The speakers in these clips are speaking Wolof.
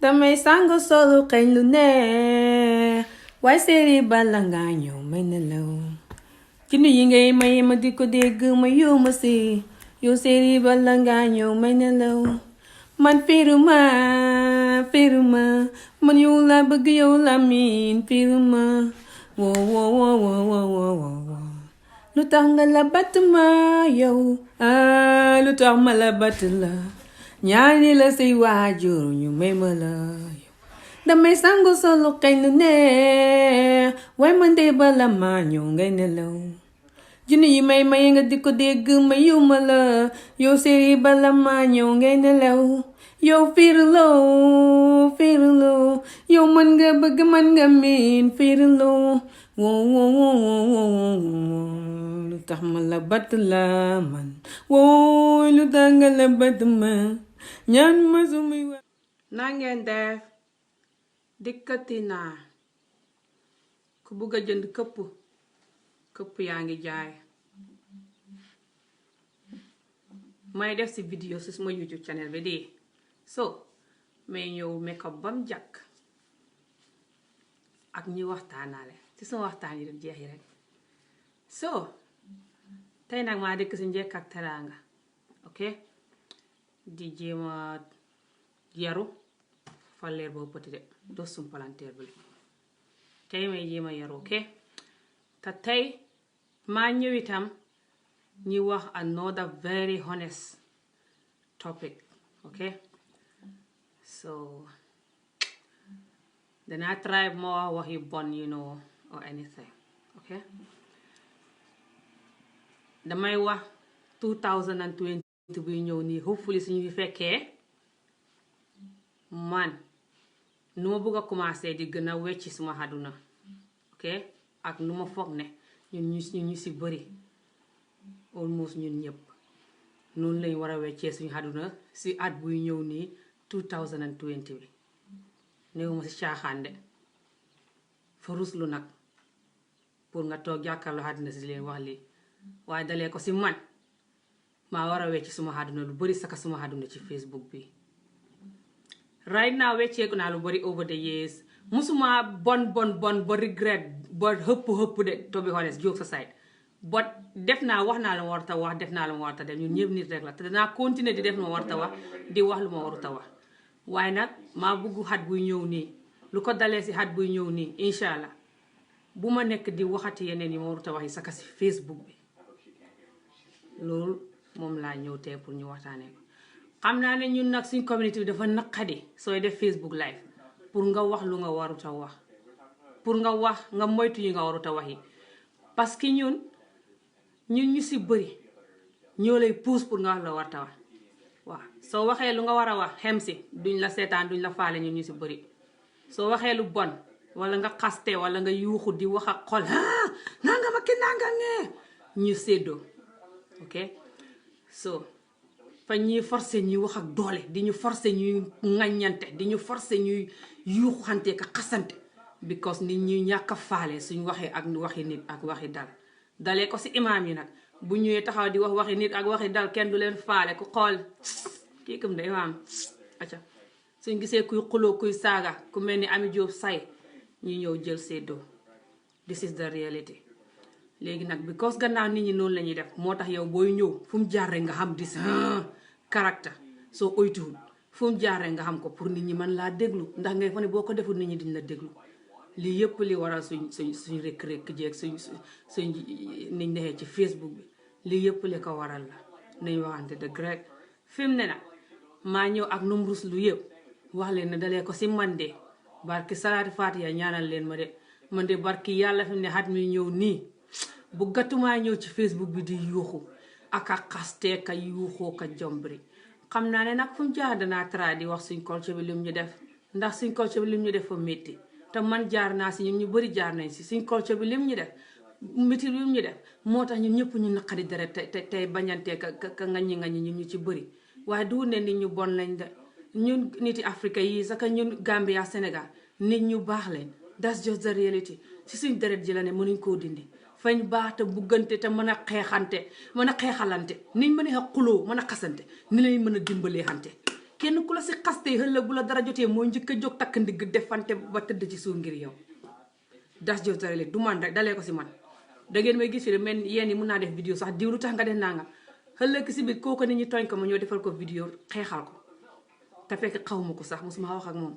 damay sangu solu xeeñ lu neex waaye séeri bala ngaa ñëw may nelaw ci nu yi ngay may ma di ko dégg ma yow ma si yow séeri bala ngaa ñëw may nelaw man firuma man yow la bëgg yow la miin firuma wow wow wow wow wow wow lu tax nga la batt ma yow lu tax ma la batt la ñaani la say waajur ñu may ma la yow damay sangu solu xeeñ lu neex waaye man de bala ma ñëw ngay nelaw junni yi may nga di ko dégg ma yow ma la yow séeri bala ma ñëw ngay nelaw yow fiirloo yow mën nga bëgg mën nga miin fiirloo wow lu tax ma la batt la man wow lu tax nga la batt ma ñaan ma sumuy wa na ngeen def dikkati naa ku bugg a jënd këpp yaa ngi jaay may def ci vidéo ci suma YouTube channel bi di so may ñëw makeup bam jàkk ak ñi waxtaanaale ci sama waxtaan yi def jeex yi rek so tey nag maa dëkk ci njekk ak teraanga ok di jéema yaru falleer boo pëti de dos sum palanteer bi tey may jéema yaru ok te tey maa ñëw itam ñi wax another very honest topic ok so danaa try ma wax yu bon you know or anything ok damay wax 2020 bi ñëw nii hopefully suñu fi fekkee man nu ma bëgg a commencé di gën a wecci suma àdduna ok ak nu ma foog ne ñun ñu si bëri almost ñun ñëpp noonu lañ war a weccee suñu àdduna si at buy ñëw nii 2020 bi néew ma si caaxaan de fa ruslu nag pour nga toog jàkkaarloo àdduna si leen wax lii waaye dalee ko si man maa war a wecci suma àdduna lu bari saka suma àdduna ci Facebook bi right now wecceeku naa lu bari over the years musuma bon ba regret ba hëpp de to be honest jokes aside but def naa wax naa la ma warta wax def naa la ma warta def ñun ñëpp nit rek la te danaa continuer di def lu ma warta wax di wax lu ma waruta wax waaye nag maa bugg xat buy ñëw nii lu ko dalee si xat buy ñëw nii incha allah bu ma nekk di waxati yeneen yi ma waruta wax yi saka si Facebook bi loolu moom laa ñëw tey pour ñu waxtaanee ko xam naa ne ñun nag suñ communauté bi dafa naqadi sooy def Facebook live pour nga wax lu nga waruta wax pour nga wax nga moytu yi nga waruta wax yi parce que ñun ñu si bëri ñoo lay pousse pour nga wax la warta wax waaw soo waxee lu nga war a wax xem si duñ la seetaan duñ la faale ñun ñu si bëri soo waxee lu bon wala nga xaste wala nga yuuxu di wax ak xol nanga ma ki nanga ngee ñu séddoo ok so fa ñuy forcé ñuy wax ak doole di ñu forcé ñuy ŋaññante di ñu forcé ñuy yuuxante ka xasante because nit ñuy ñàkk a faale suñ waxee ak waxi nit ak waxi dal dalee ko si imaam yi nag bu ñëwee taxaw di wax waxi nit ak waxi dal kenn du leen faale ku xool kii kam da imaam acca suñ gisee kuy xuloo kuy saaga ku mel ni Ami Jóob say ñu ñëw jël seddoo this is the reality léegi nag because gannaaw nit ñi noonu la ñuy def moo tax yow booy ñëw fu mu jaar rek nga xam dis caractère soo oytuwul fu mu jaar rek nga xam ko pour nit ñi mën laa déglu ndax ngay fa ne boo ko deful nit ñi diñ la déglu lii yëpp li waral suñ rek jeeg suñ niñ nexee ci Facebook bi lii yëpp li ko waral la nañ waxante dëgg rek fi mu ne nag maa ñëw ak num rus lu yëpp wax leen ne dalee ko si man de barki salaati faatiya ñaanal leen ma de man de barki yàlla fi mu ne xat mi ñëw nii bu gàttumaa ñëw ci Facebook bi di yuuxu ak a xastee ka yuuxoo ka jombri xam naa ne nag fu mu jaar danaa tra di wax suñ culture bi lim ñu def ndax suñ culture bi lim ñu def fa métti te man jaar naa si ñun ñu bëri jaar nañ si suñ culture bi lim ñu def métti lim ñu def moo tax ñun ñëpp ñu naqari deret tey bañantee ka ngañi ñun ñu ci bëri waaye du ne nit ñu bon lañ de ñun niti Afrique yi saka ñun Gambia Sénégal nit ñu baax leen that's just the reality si suñ deret ji la ne mënuñ koo dindi fañ baax te buggante te mën a xeexante mën a xeexalante niñ mën a xuloo mën a xasante ni lañ mën a dimbalee xante kenn ku la si xastee ëllëg bu la dara jotee mooy njëkk a jóg takk ndigg defante ba tëdd ci suuf ngir yow. das jo tërale du man rek dalee ko si man da ngeen may gis fi de men yéen yi mun naa def vidéo sax diw lu tax nga def nangam ëllëg si biir kooku nit ñi tooñ ko ma ñoo defal ko vidéo xeexal ko te fekk xawma ko sax mosuma wax ak moom.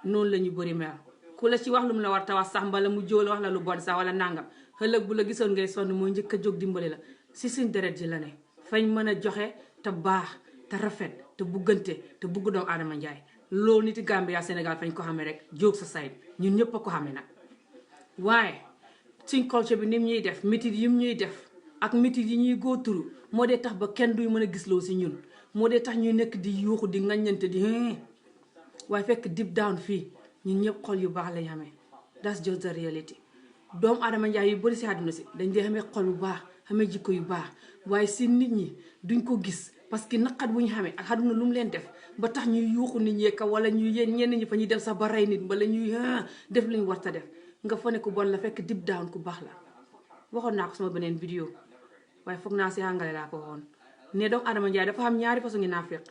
noonu la ñu bëri mel ku la ci wax lu mu la war ta wax sax mbala mu jóol wax la lu bon sax wala nangam ëllëg bu la gisoon ngay sonn mooy njëkk a jóg dimbali la si suñ deret ji la ne fañ mën a joxe te baax te rafet te buggante te bugg doomu aadama njaay loolu niti Gambia Sénégal fañ ko xamee rek jóg sa sayt ñun ñëpp a ko xamee nag. waaye suñ culture bi nim ñuy def métit yim ñuy def ak métit yi ñuy góor turu moo dee tax ba kenn duy mën a gis loo si ñun moo dee tax ñuy nekk di yuuxu di ŋaññante di waaye fekk deep down fii ñun ñëpp xol yu baax lañ xamee. that's just the reality. doomu aadama njaay yu bëri si àdduna si dañ dee xamee xol yu baax xamee jikko yu baax waaye si nit ñi duñ ko gis parce que naqat bu ñu xamee ak àdduna lu mu leen def ba tax ñuy yuuxu nit ñeeka wala ñuy yéen ñenn ñi fa ñuy dem sax ba rey nit wala ñuy def lu ñu war ta def nga fa ne ku bon la fekk deep down ku baax la. waxoon naa ko sama beneen vidéo waaye foog naa si àngale laa ko waxoon ne doomu aadama njaay dafa am ñaari façon ngi naafeq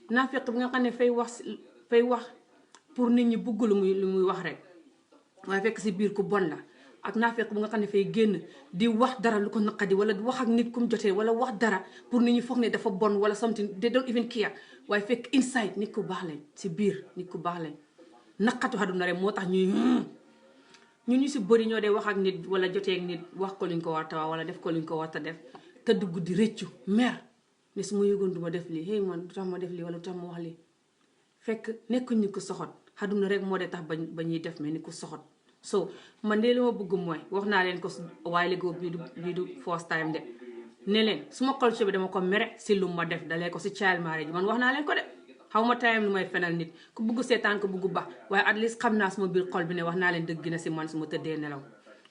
bi nga xam ne fay wax pour nit ñi bugg lu muy wax rek waaye fekk si biir ku bon la. ak naafeq bu nga xam ne fay génn di wax dara lu ko naqadi wala wax ak nit ku mu jotee wala wax dara pour nit ñi foog ne dafa bon wala something they don't even care waaye fekk inside nit ku baax lañ si biir nit ku baax lañ. naqatu àdduna rek moo tax ñun ñu si bëri ñoo dee wax ak nit wala jotee ak nit wax ko luñ ko war ta wala def ko luñ ko war ta def tëdd guddi rëccu mer ne su ma yëgoon du ma def lii hey man du tax ma def lii wala du tax ma wax lii fekk nekkuñ ni ko soxot àdduna rek moo dee tax ba ñuy def mais ni ko soxot. so man de li ma bëgg mooy wax naa leen ko waaye léegoo bii du first time de ne leen suma culture bi dama ko mere si lu ma def dalee ko si child marriage man wax naa leen ko de xaw ma time lu may fenal nit ku bugg seetaan ko bugg baax waaye at least xam naa suma biir xol bi ne wax naa leen dëgg na si man su ma tëddee nelaw.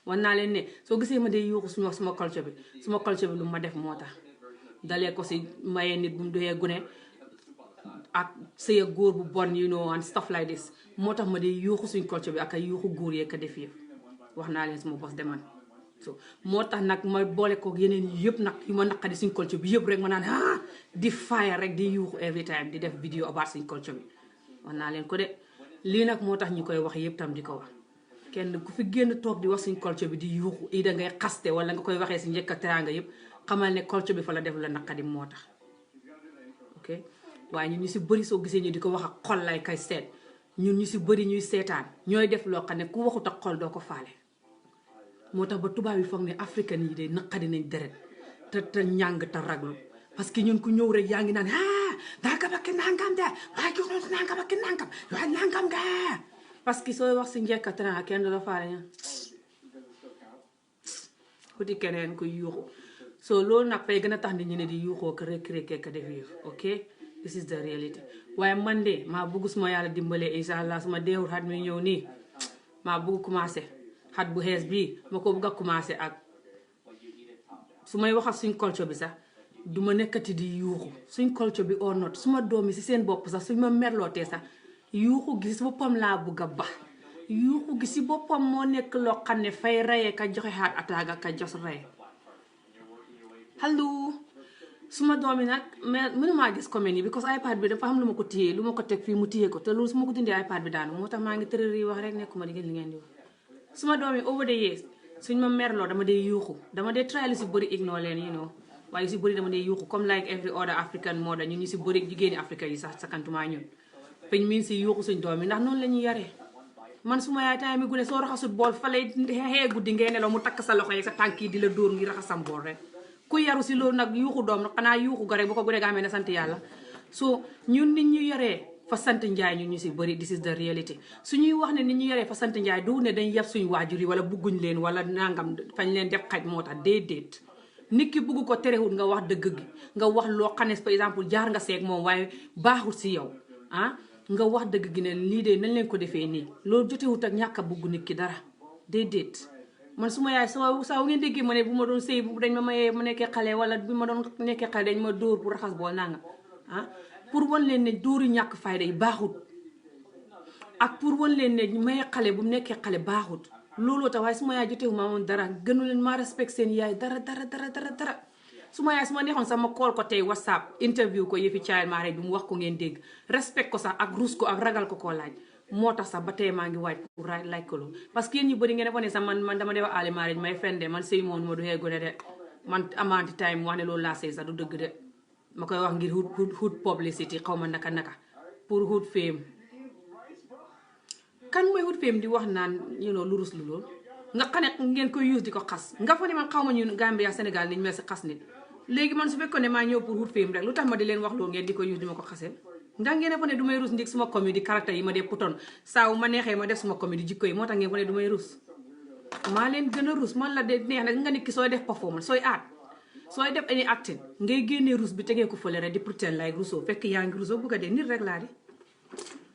wax naa leen ne soo gisee ma dee yuuxu suma culture bi lu ma def moo tax dalee ko si mayee nit bu mu doyee gune ak sëya góor bu bon you know and stuff like this moo tax ma dee yuuxu suñ culture bi ak ay yuuxu góor yee ka def yëpp wax naa leen suma bos deman so moo tax nag ma boole ko yeneen yëpp nag yu ma naqadi suñ culture bi yëpp rek ma naan di fire rek di yuuxu every time di def vidéo about suñ culture bi wax naa leen ko de lii nag moo tax ñu koy wax yëpp tam di ko wax kenn ku fi génn toog di wax suñ culture bi di yuuxu i da ngay xaste wala nga koy waxee si njëkk a teraanga yëpp xamal ne culture bi fa la def la naqadi moo tax ok waaye ñun ñu si bëri soo gisee ñu di ko wax ak xol lay kay seet ñun ñu si bëri ñuy seetaan ñooy def loo xam ne ku waxut ak xol doo ko faale moo tax ba tubaab yi foog ne africain yi de naqadi nañ deret te ñàng te raglu parce que ñun ku ñëw rek yaa ngi naan nangam ak nangam de waaye jox na nangam ak nangam waaye nangam nga parce que sooy wax si njëkk a teraanga kenn du la faale ña xuti keneen ku yuuxu so loolu nag fay gën a tax nit ñi ne di yuuxoo ko rek ka def yëf ok this is the reality waaye man de maa bëgg suma yàlla dimbalee incha allah suma deewul xat mi ñëw nii maa bëgg commencé xat bu xees bii ma ko bëgg a commencé ak su may wax ak suñ culture bi sax du ma nekkati di yuuxu suñ culture bi or not suma doom yi si seen bopp sax suñ ma merlootee sax yuuxu gi si boppam laa bëgg a ba yuuxu gi si boppam moo nekk loo xam ne fay rayee ka joxe xaat ataaga ka jos rayee allo suma doom yi nag mais mënumaa gis comment yi because iPad bi dafa am lu ma ko téyee lu ma ko teg fii mu téyee ko te loolu su ma ko dindee iPad bi daanu moo tax maa ngi tërëri yi wax rek nekkuma di ngeen li ngeen di wax suma doom yi over the years suñ ma merloo dama dee yuuxu dama dee try lu si bëri ignore leen you know waaye si bëri dama dee yuuxu comme like every other African mother ñun ñu si bëri jigéeni Afrique yi sax sakantumaa ñun peñ miin si yuuxu suñ doom yi ndax noonu la ñuy yaree man suma yaay temps mi gune soo raxasut bool fa lay xee guddi ngay nelaw mu takk sa loxo yi sa tànk yi di la dóor ngi raxasam bool rek ku yaru si loolu nag yuuxu doom xanaa yuuxu ga rek bu ko gune ga amee ne sant yàlla so ñun nit ñu yaree fa sant njaay ñun ñu si bëri this is the reality suñuy wax ne nit ñu yaree fa sant njaay du ne dañ yab suñ waajur yi wala bugguñ leen wala nangam fañ leen def xaj moo tax déedéet nit ki bugg ko terewul nga wax dëgg gi nga wax loo xam ne par exemple jaar nga seeg moom waaye baaxul si yow nga wax dëgg gi ne lii de nañ leen ko defee nii loolu jotewut ak ñàkk a bugg nit ki dara déedéet man su ma yaay saa wu ngeen déggee ma ne bu ma doon sëy bu dañ ma mayee ma nekkee xale wala bi ma doon nekkee xale dañ ma dóor bu raxas bool nanga pour wan leen ne dóori ñàkk fayda yi baaxut ak pour wan leen ne mayee xale bu mu nekkee xale baaxut looloo tax waaye su ma yaay jotewu ma woon dara gënu leen maa respect seen yaay dara su ma neexoon sax ma call ko tey WhatsApp interview ko yëfi child marriage bi mu wax ko ngeen dégg respect ko sax ak rus ko ak ragal ko koo laaj moo tax sax ba tey maa ngi waaj pour laaj ko loolu parce que yéen ñu bëri ngeen defoon ne sax man dama def early marriage may fende man sëy moon ma du xee gone de man amanti time wax ne loolu laa sëy sax du dëgg de ma koy wax ngir hut publicity xaw ma naka pour hut fame kan mooy hut fame di wax naan lu rus lu lool nga xam ne ngeen koy use di ko xas nga fa ne man xaw ma ñu Gambia Sénégal niñ mel si xas nit léegi man su fekkoon ne maa ñëw pour hut fame rek lu tax ma di leen wax loolu ngeen di ko use di ma ko xasee ndax ngeen fa ne du may rus ndig suma comédie caractère yi ma dee putoon saaw ma neexee ma def suma comédie jikko yi moo tax ngeen fa ne du may rus maa leen gën a rus man la de neex nag nga nit ki sooy def performance sooy aat sooy def any acting ngay génnee rus bi tegee ko fële rek di pretend like rusoo fekk yaa ngi rusoo bëgg a dee nit rek laa di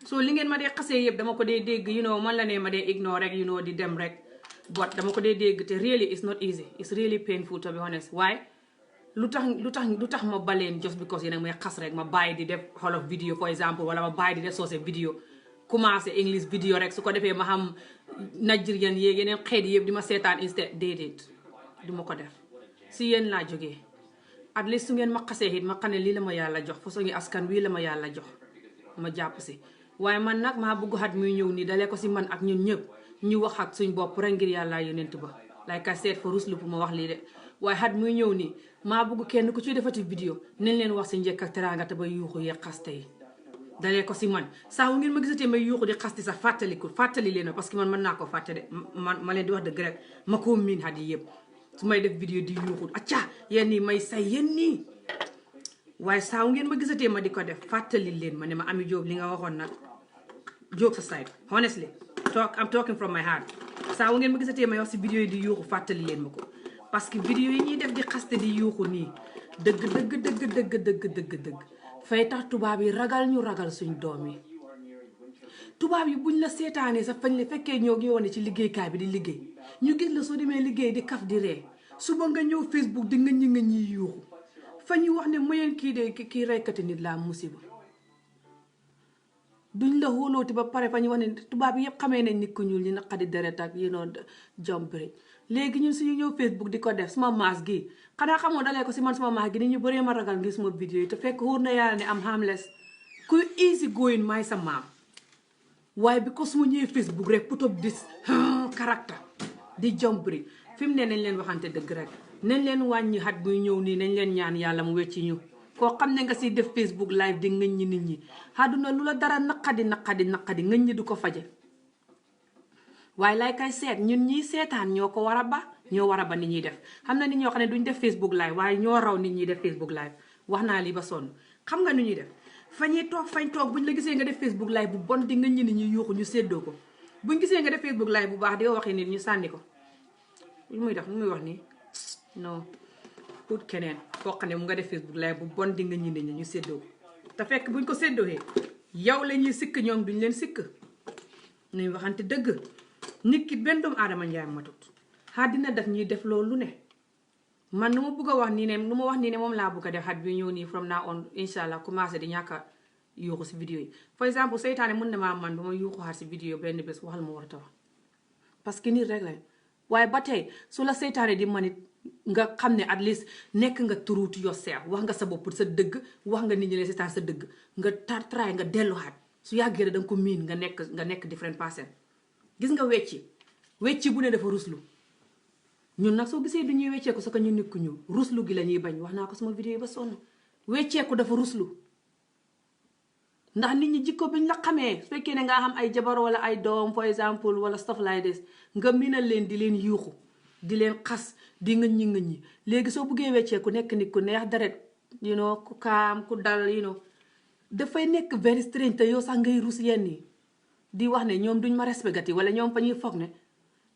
soo li ngeen ma dee xasee yëpp dama ko dee dégg man la ne ma dee ignore rek di dem rek but dama ko dee dégg te really it's not easy it's really painful to be honest waaye lu tax ma baleen just because yéen a may xas rek ma bàyyi di def Wolof vidéo for exemple wala ma bàyyi di def soose vidéo commencé English vidéo rek su ko defee ma xam Nigerian yéeg yeneen xeet yëpp di ma seetaan instead déedéet du ma ko def si yéen laa jógee at least su ngeen ma xasee it ma xam ne lii la ma yàlla jox façon ngi askan wii la ma yàlla jox ma jàpp si waaye man nag maa bëgg xat muy ñëw nii dalee ko si man ak ñun ñëpp ñu wax ak suñ bopp rek ngir yàlla yonent ba like I said for ruslu pour ma wax lii de waaye xat muy ñëw nii maa bëgg kenn ku ciy defati vidéo nañ leen wax si njëkk ak teraanga te ba yuuxu yee xaste yi dalee ko si man saa wu ngeen ma gisatee may yuuxu di xasti sax fàttali leen parce que man mën naa ko fàtte de ma leen di wax dëgg rek ma koo miin xat yi yëpp su may def vidéo di yuuxu acca yéen nii may say yéen nii waaye saa wu ngeen ma gisatee ma di ko def fàttali leen ma ne ma Ami Jobe li nga waxoon nag joke aside honestly I'm talking from my heart saa wu ngeen ma gisatee may wax si vidéo yi di yuuxu fàttali leen ma ko parce que vidéo yi ñuy def di xaste di yuuxu nii dëgg fay tax tubaab yi ragal ñu ragal suñ doom yi tubaab yi buñ la seetaanee sax fañ la fekkee ñoo ngi wane ci liggéeykaay bi di liggéey ñu gis la soo demee liggéey di kaf di ree suba nga ñëw Facebook di nga ñi yuuxu fa ñu wax ne moyen kii de kii reykati nit laa musiba duñ la wóolooti ba pare fa ñu wax ne tubaab yi yëpp xamee nañ nit ku ñuul ñi naqadi deret ak jombri léegi ñun suñu ñëw Facebook di ko def suma maas gi xanaa xamoo dalee ko si man suma maas gi ni ñu bëree ma ragal ngir suma vidéo yi te fekk wóor na yàlla ne am harmless kuy easy going maay sa maam waaye bi ko suma ñëwee Facebook rek put up this caractère di jombri fi mu ne nañ leen waxante dëgg rek nañ leen wàññi xat muy ñëw nii nañ leen ñaan yàlla mu wecci ñu koo xam ne nga si def Facebook live di ngëñ ñi nit ñi àdduna lu la dara naqadi ngëñ ñi du ko faje waaye lay kay seet ñun ñiy seetaan ñoo ko war a ba nit ñuy def xam na nit ñoo xam ne duñ def Facebook live waaye ñoo raw nit ñuy def Facebook live wax naa lii ba sonn xam nga nu ñuy def fañ toog buñ la gisee nga def Facebook live bu bon di ngëñ ñi nit ñi yuuxu ñu séddoo ko buñ gisee nga def Facebook live bu baax di waxee nit ñu sànni ko lu muy wax nii non pour keneen koo xam ne mu nga def Facebook live bu bon di ngëñ ñi nit ñi ñu séddoo ko te fekk buñ ko séddoohee yow la ñuy sikk ñoom duñ leen sikk nañ waxante dëgg nit ki benn doomu aadama njaay matut xat dina def ñuy def loolu ne man nu ma bëgg a wax nii ne moom laa bëgg a def xat bi ñëw nii from now on incha allah commencé di ñàkk a yuuxu si vidéo yi for exemple seytaane mën na maa man ba ma yuuxu xaat si vidéo benn bés waxal ma war a tax parce que nit rek la waaye ba tey su la seytaane di manit nga xam ne at least nekk nga truth yourself wax nga sa bopp sa dëgg wax nga nit ñi ne seytaan sa dëgg nga try nga dellu xaat su yàggee da nga ko miin nga nekk different person gis nga wecci bu ne dafa ruslu ñun nag soo gisee du ñuy wecceeku sa ko ñu nit ku ñu ruslu gi la ñuy bañ wax naa ko sama vidéo ba sonn wecceeku dafa ruslu ndax nit ñi jikko biñ la xamee su fekkee ne nga xam ay jabar wala ay doom for exemple wala stuff like this nga miinal leen di leen yuuxu di leen xas di ngëñ ñi léegi soo buggee wecceeku nekk nit ku neex deret ku kaam ku dal dafay nekk very strange te yow sax ngay rus yenn yi di wax ne ñoom duñ ma respecté wala ñoom fa ñuy foog ne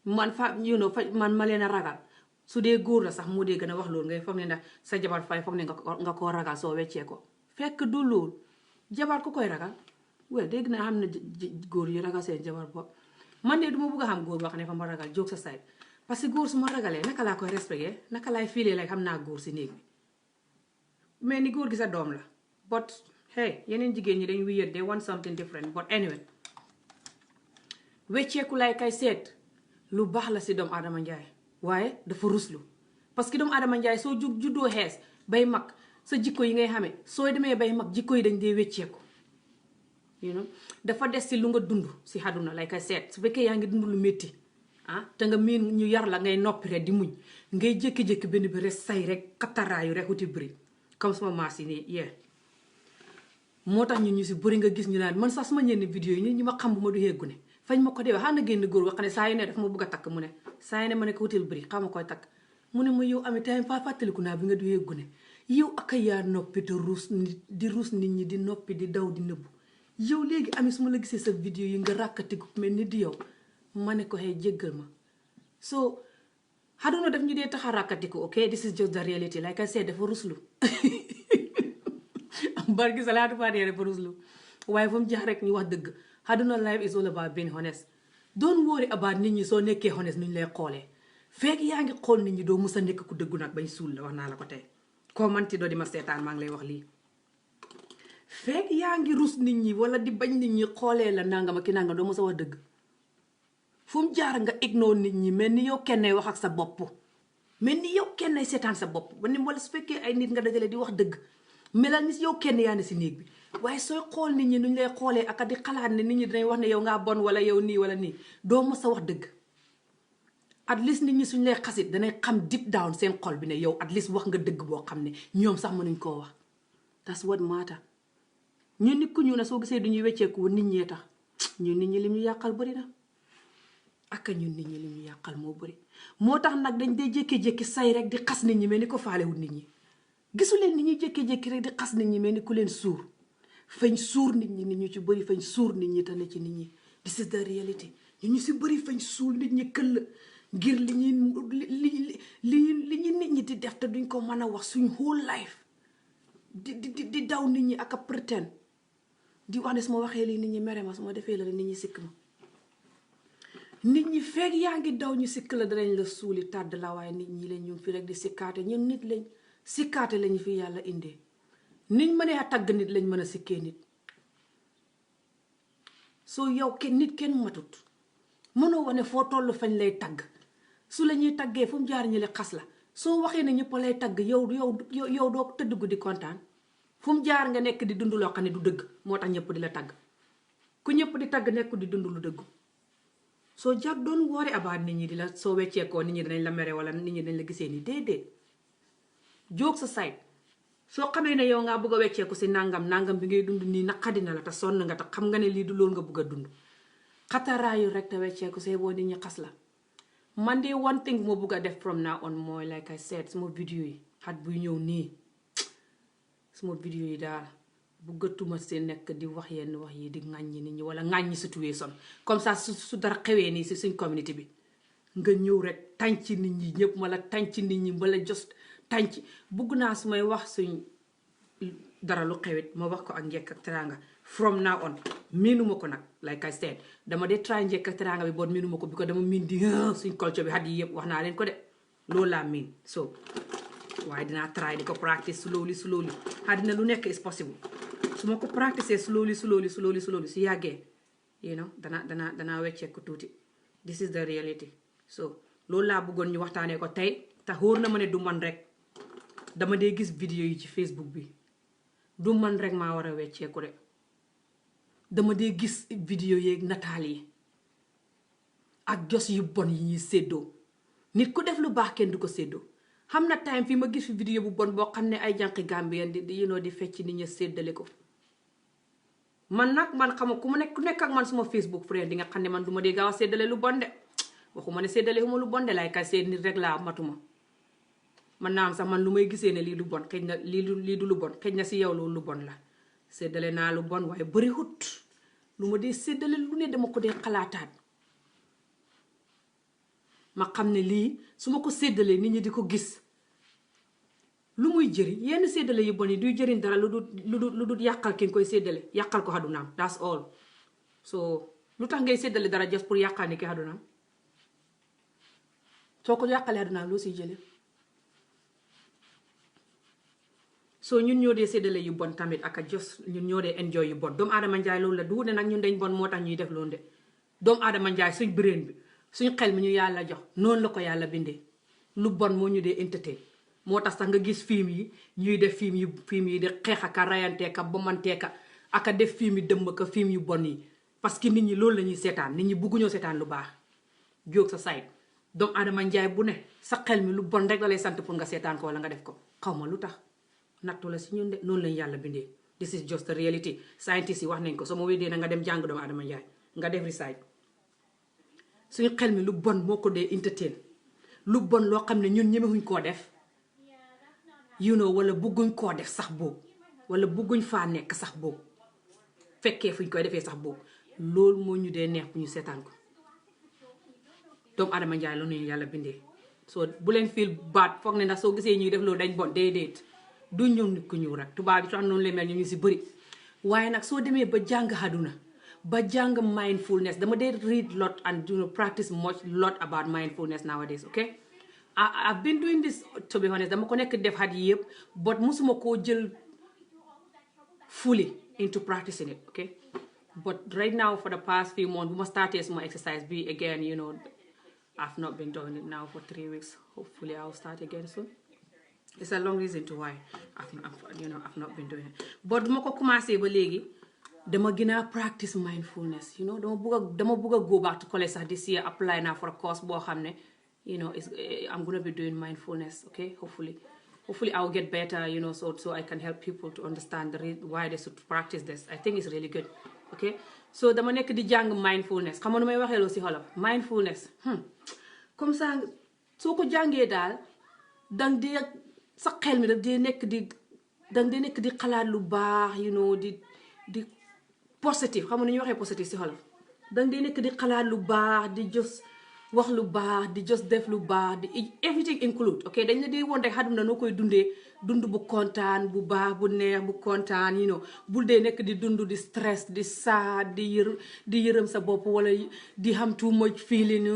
man ma leen a ragal su dee góor la sax moo dee gën a wax loolu ngay foog ne ndax sa jabar fay foog ne nga koo ragal soo weccee ko fekk du loolu jabar ku koy ragal wel dégg naa xam ne góor yu ragal seen jabar bopp man de du ma bugg a xam góor boo xam ne fa ma ragal jóg sa side parce que góor su ma ragalee naka laa koy respecté naka laay fiilee like xam naa góor si néeg bi mais ni góor gi sa doom la but hey yeneen jigéen ñi dañ weird they want something different but anyway wecceeku lay kay seet lu baax la si doomu Adama Njaay waaye dafa ruslu parce que doomu aadama njaay soo juddoo xees bay mag sa jikko yi ngay xamee sooy demee bay mag jikko yi dañ dee wécceeku dafa des si lu nga dund si àdduna lay koy seet su fekkee yaa ngi dund lu métti te nga miin ñu yar la ngay noppi rek di muñ ngay jékki-jékki benn bi rek say rek xataraayu rek wuti bëri comme sama maas yi nii yee moo tax ñun ñu si bëri nga gis ñu naan man sax suma ñenn vidéo yi ñi ma xam bu ma du yeggu ne fañ ma ko dee wax na génn góor wax ne saa yu ne daf ma bëgg a takk mu ne saa yu ne ma ne ko wutil bëri xam ma koy takk mu ne ma yow amee tamit fàttaliku naa bi nga du yeggu ne yow aka yaa noppi te di ruus nit ñi di noppi di daw di nëbbu yow léegi ami su ma la gisee sa vidéo yi nga ràkkatiku mel ni di yow ma ne ko xëy jéggal ma so àdduna daf ñu dee tax a ràkkatiku ok this is just the reality like I said dafa ruslu barki salaatu faatee dafa ruslu waaye fu mu jaar rek ñu wax dëgg àdduna life is all about being honest don't worry about nit ñi soo nekkee honest nu ñu lay xoolee fekk yaa ngi xool nit ñi doo mus a nekk ku dëggu nag bañ suul la wax naa la ko tey koo manti doo di ma seetaan maa ngi lay wax lii fekk yaa ngi rus nit ñi wala di bañ nit ñi xoolee la nangama ki nangam doo mus a wax dëgg fu mu jaar nga ignore nit ñi mel ni yow kenn wax ak sa bopp mel ni yow kenn seetaan sa bopp wala su fekkee ay nit nga dajale di wax dëgg melal ni yow kenn yaa ne si néeg bi waaye sooy xool nit ñi nuñ lay xoolee ak di xalaat ne nit ñi dinañ wax ne yow ngaa bon wala yow nii wala nii doo mos a wax dëgg at least nit ñi suñ lay xasit danay xam deep down seen xol bi ne yow at least wax nga dëgg boo xam ne ñoom sax mënuñ koo wax that's what matter ñu nit ku ñu ne soo gisee du ñuy wecceeku nit ñee tax ñun nit ñi li ñu yàqal bëri na ak ñun nit ñi li ñu yàqal moo bëri moo tax nag dañ dee jékki-jékki say rek di xas nit ñi mel ni ko faalewul nit ñi gisu leen nit ñuy jékki-jékki rek di xas nit ñi mel ni ku leen suur fañ suur nit ñi ñu ci bëri fañ suur nit ñi te ne ci nit ñi this is the reality ñu si bëri fañ suur nit ñi këll ngir li ñuy nit ñi di def te duñ ko mën a wax suñ whole life di daw nit ñi ak a pretend di wax ne su ma waxee lii nit ñi mere ma su ma defee la nit ñi sikk ma nit ñi fekk yaa ngi daw ñu sikk la danañ la suuli tàdd la waaye nit ñi lañ ñu fi rek di sikkaate ñun nit lañ sikkaate lañu fi yàlla indee niñ mënee a tagg nit lañ mën a sikkee nit soo yow nit kenn matut mënoo wane foo toll fañ lay tagg su la ñuy taggee fu mu jaar ñi le xas la soo waxee ne ñëpp lay tagg yow doo tëdd gu di kontaan fu mu jaar nga nekk di dund loo xam ne du dëgg moo tax ñëpp di la tagg ku ñëpp di tagg nekk di dund lu dëgg soo jar doon woori abaat nit ñi di la soo wecceekoo nit ñi dinañ la mere wala nit ñi dañ la gisee ni déedéet jóg sa sayt soo xamee ne yow ngaa bëgg a wecceeku si nangam bi ngay dund nii naqadi na la te sonn nga te xam nga ne lii du loolu nga bëgg a dund xataraayu rek te wecceeku see boo nit ñi xas la man de one thing moo bëgg a def from now on mooy like I said suma vidéo yi xat buy ñëw nii suma vidéo yi daal bëggatuma see nekk di wax yenn wax yi di ŋàññi nit ñi wala ŋàññi situation comme ça su dara xewee nii si suñ communauté bi nga ñëw rek tànc nit ñi ñëpp wala tànc nit ñi wala just tànc bugg naa su may wax suñ dara lu xewit ma wax ko ak njekk ak teranga from now on miinuma ko nag like I said dama dee try njekk ak teranga bi boot miinuma ko bi ko dama miin di suñ culture bi xat yi yëpp wax naa leen ko de loolu laa miin so waaye dinaa try di ko practice slowly àddina lu nekk is possible su ma ko practice slowly su yàggee danaa weccee ko tuuti this is the reality so loolu laa bëggoon ñu waxtaanee ko tey te xóor na ma ne du man rek dama dee gis vidéo yi ci Facebook bi du man rek maa war a wecceeku de dama dee gis vidéo yeeg nataal yi ak jos yu bon yi ñuy séddoo nit ku def lu baax kenn du ko séddoo xam na time fii ma gis fi vidéo bu bon boo xam ne ay jànqi Gambien di fecc nit ñi séddale ko man xam ku nekk ak man suma Facebook friend di nga xam ne man du ma dee gaaw a séddale lu bon de waxuma ne séddale huma lu bon de lay kay seet nit rek laa matuma man naa am sax man lu may gisee ne lii lu bon xëy na lii du lu bon xëy na si yow loolu lu bon la séddale naa lu bon waaye bëri hut lu ma dee séddale lu ne dama ko dee xalaataat ma xam ne lii su ma ko séddalee nit ñi di ko gis lu muy jëriñ yenn séddale yu bon yi duy jëriñ dara lu dul yàqal ki nga koy séddale yàqal ko àddunaam that's all so lu tax ngay séddale dara just pour yàqal ni ki àddunaam soo ko yàqalee àddunaam loo siy jëlee so ñun ñoo dee séddale yu bon tamit ak a just ñun ñoo dee enjoy yu bon doomu aadama njaay loolu la du ne nag ñun dañ bon moo tax ñuy def loolu de doomu aadama njaay suñ brain bi suñ xel mi ñu yàlla jox noonu la ko yàlla bindee lu bon moo ñu dee entertain moo tax sax nga gis film yi ñuy def film yi di xeex aka rayanteeka bomanteeka aka def film yi dëmb ka film yu bon yi parce que nit ñi loolu la ñuy seetaan nit ñi bugguñoo seetaan lu baax jóg sa side doomu Adama Njaay bu ne sa xel mi lu bon rek la lay sant pour nga seetaan ko wala nga def ko xaw ma lu tax nattu la si ñun de noonu lañ yàlla bindee this is just the reality scientists yi wax nañ ko soo ma weddee na nga dem jàng doomu Adama Njaay nga def research suñu xel mi lu bon moo ko dee entertain lu bon loo xam ne ñun ñemewuñ koo def wala bugguñ koo def sax boobu wala bugguñ faa nekk sax boobu fekkee fuñ koy defee sax boobu loolu moo ñu dee neex bu ñu seetaan ko doomu Adama Njaay loolu ne yàlla bindee soo bu leen feel bad foog ne ndax soo gisee ñuy def loolu dañ bon déedéet du ñëw nit ku ñëw rek tubaab bi sax noonu la mel ñu si bëri waaye nag soo demee ba jàng àdduna ba jàng mindfulness dama dee read lot and practice lot about mindfulness nowadays okay I've been doing this to be honest dama ko nekk def at yi yëpp but musuma koo jël fully into practicing it okay but right now for the past few months bu ma started suma exercise bi again I've not been doing it now for 3 weeks hopefully I'll start again soon it's a long reason to why I've not been doing it but duma ko commencé ba léegi dama gën a practice mindfulness dama bugg a go back to college sax this year apply now for a course boo xam ne I'm gonna be doing mindfulness okay hopefully I'll get better so I can help people to understand why they should practice this I think it's really good okay so dama nekk di jàng mindfulness xam nga nu may waxee loo si xolof mindfulness comme ça soo ko jàngee daal dang dee sa xel mi daf dee nekk di xalaat lu baax di positive xam nga nu ñuy waxee positive si xolof dang dee nekk di xalaat lu baax di just wax lu baax di just def lu baax di everything include ok dañ ne dee woon rek àdduna noo koy dundee dund bu kontaan bu baax bu neex bu kontaan bul dee nekk di dund di stress di sad di yërëm sa bopp wala di have too much feeling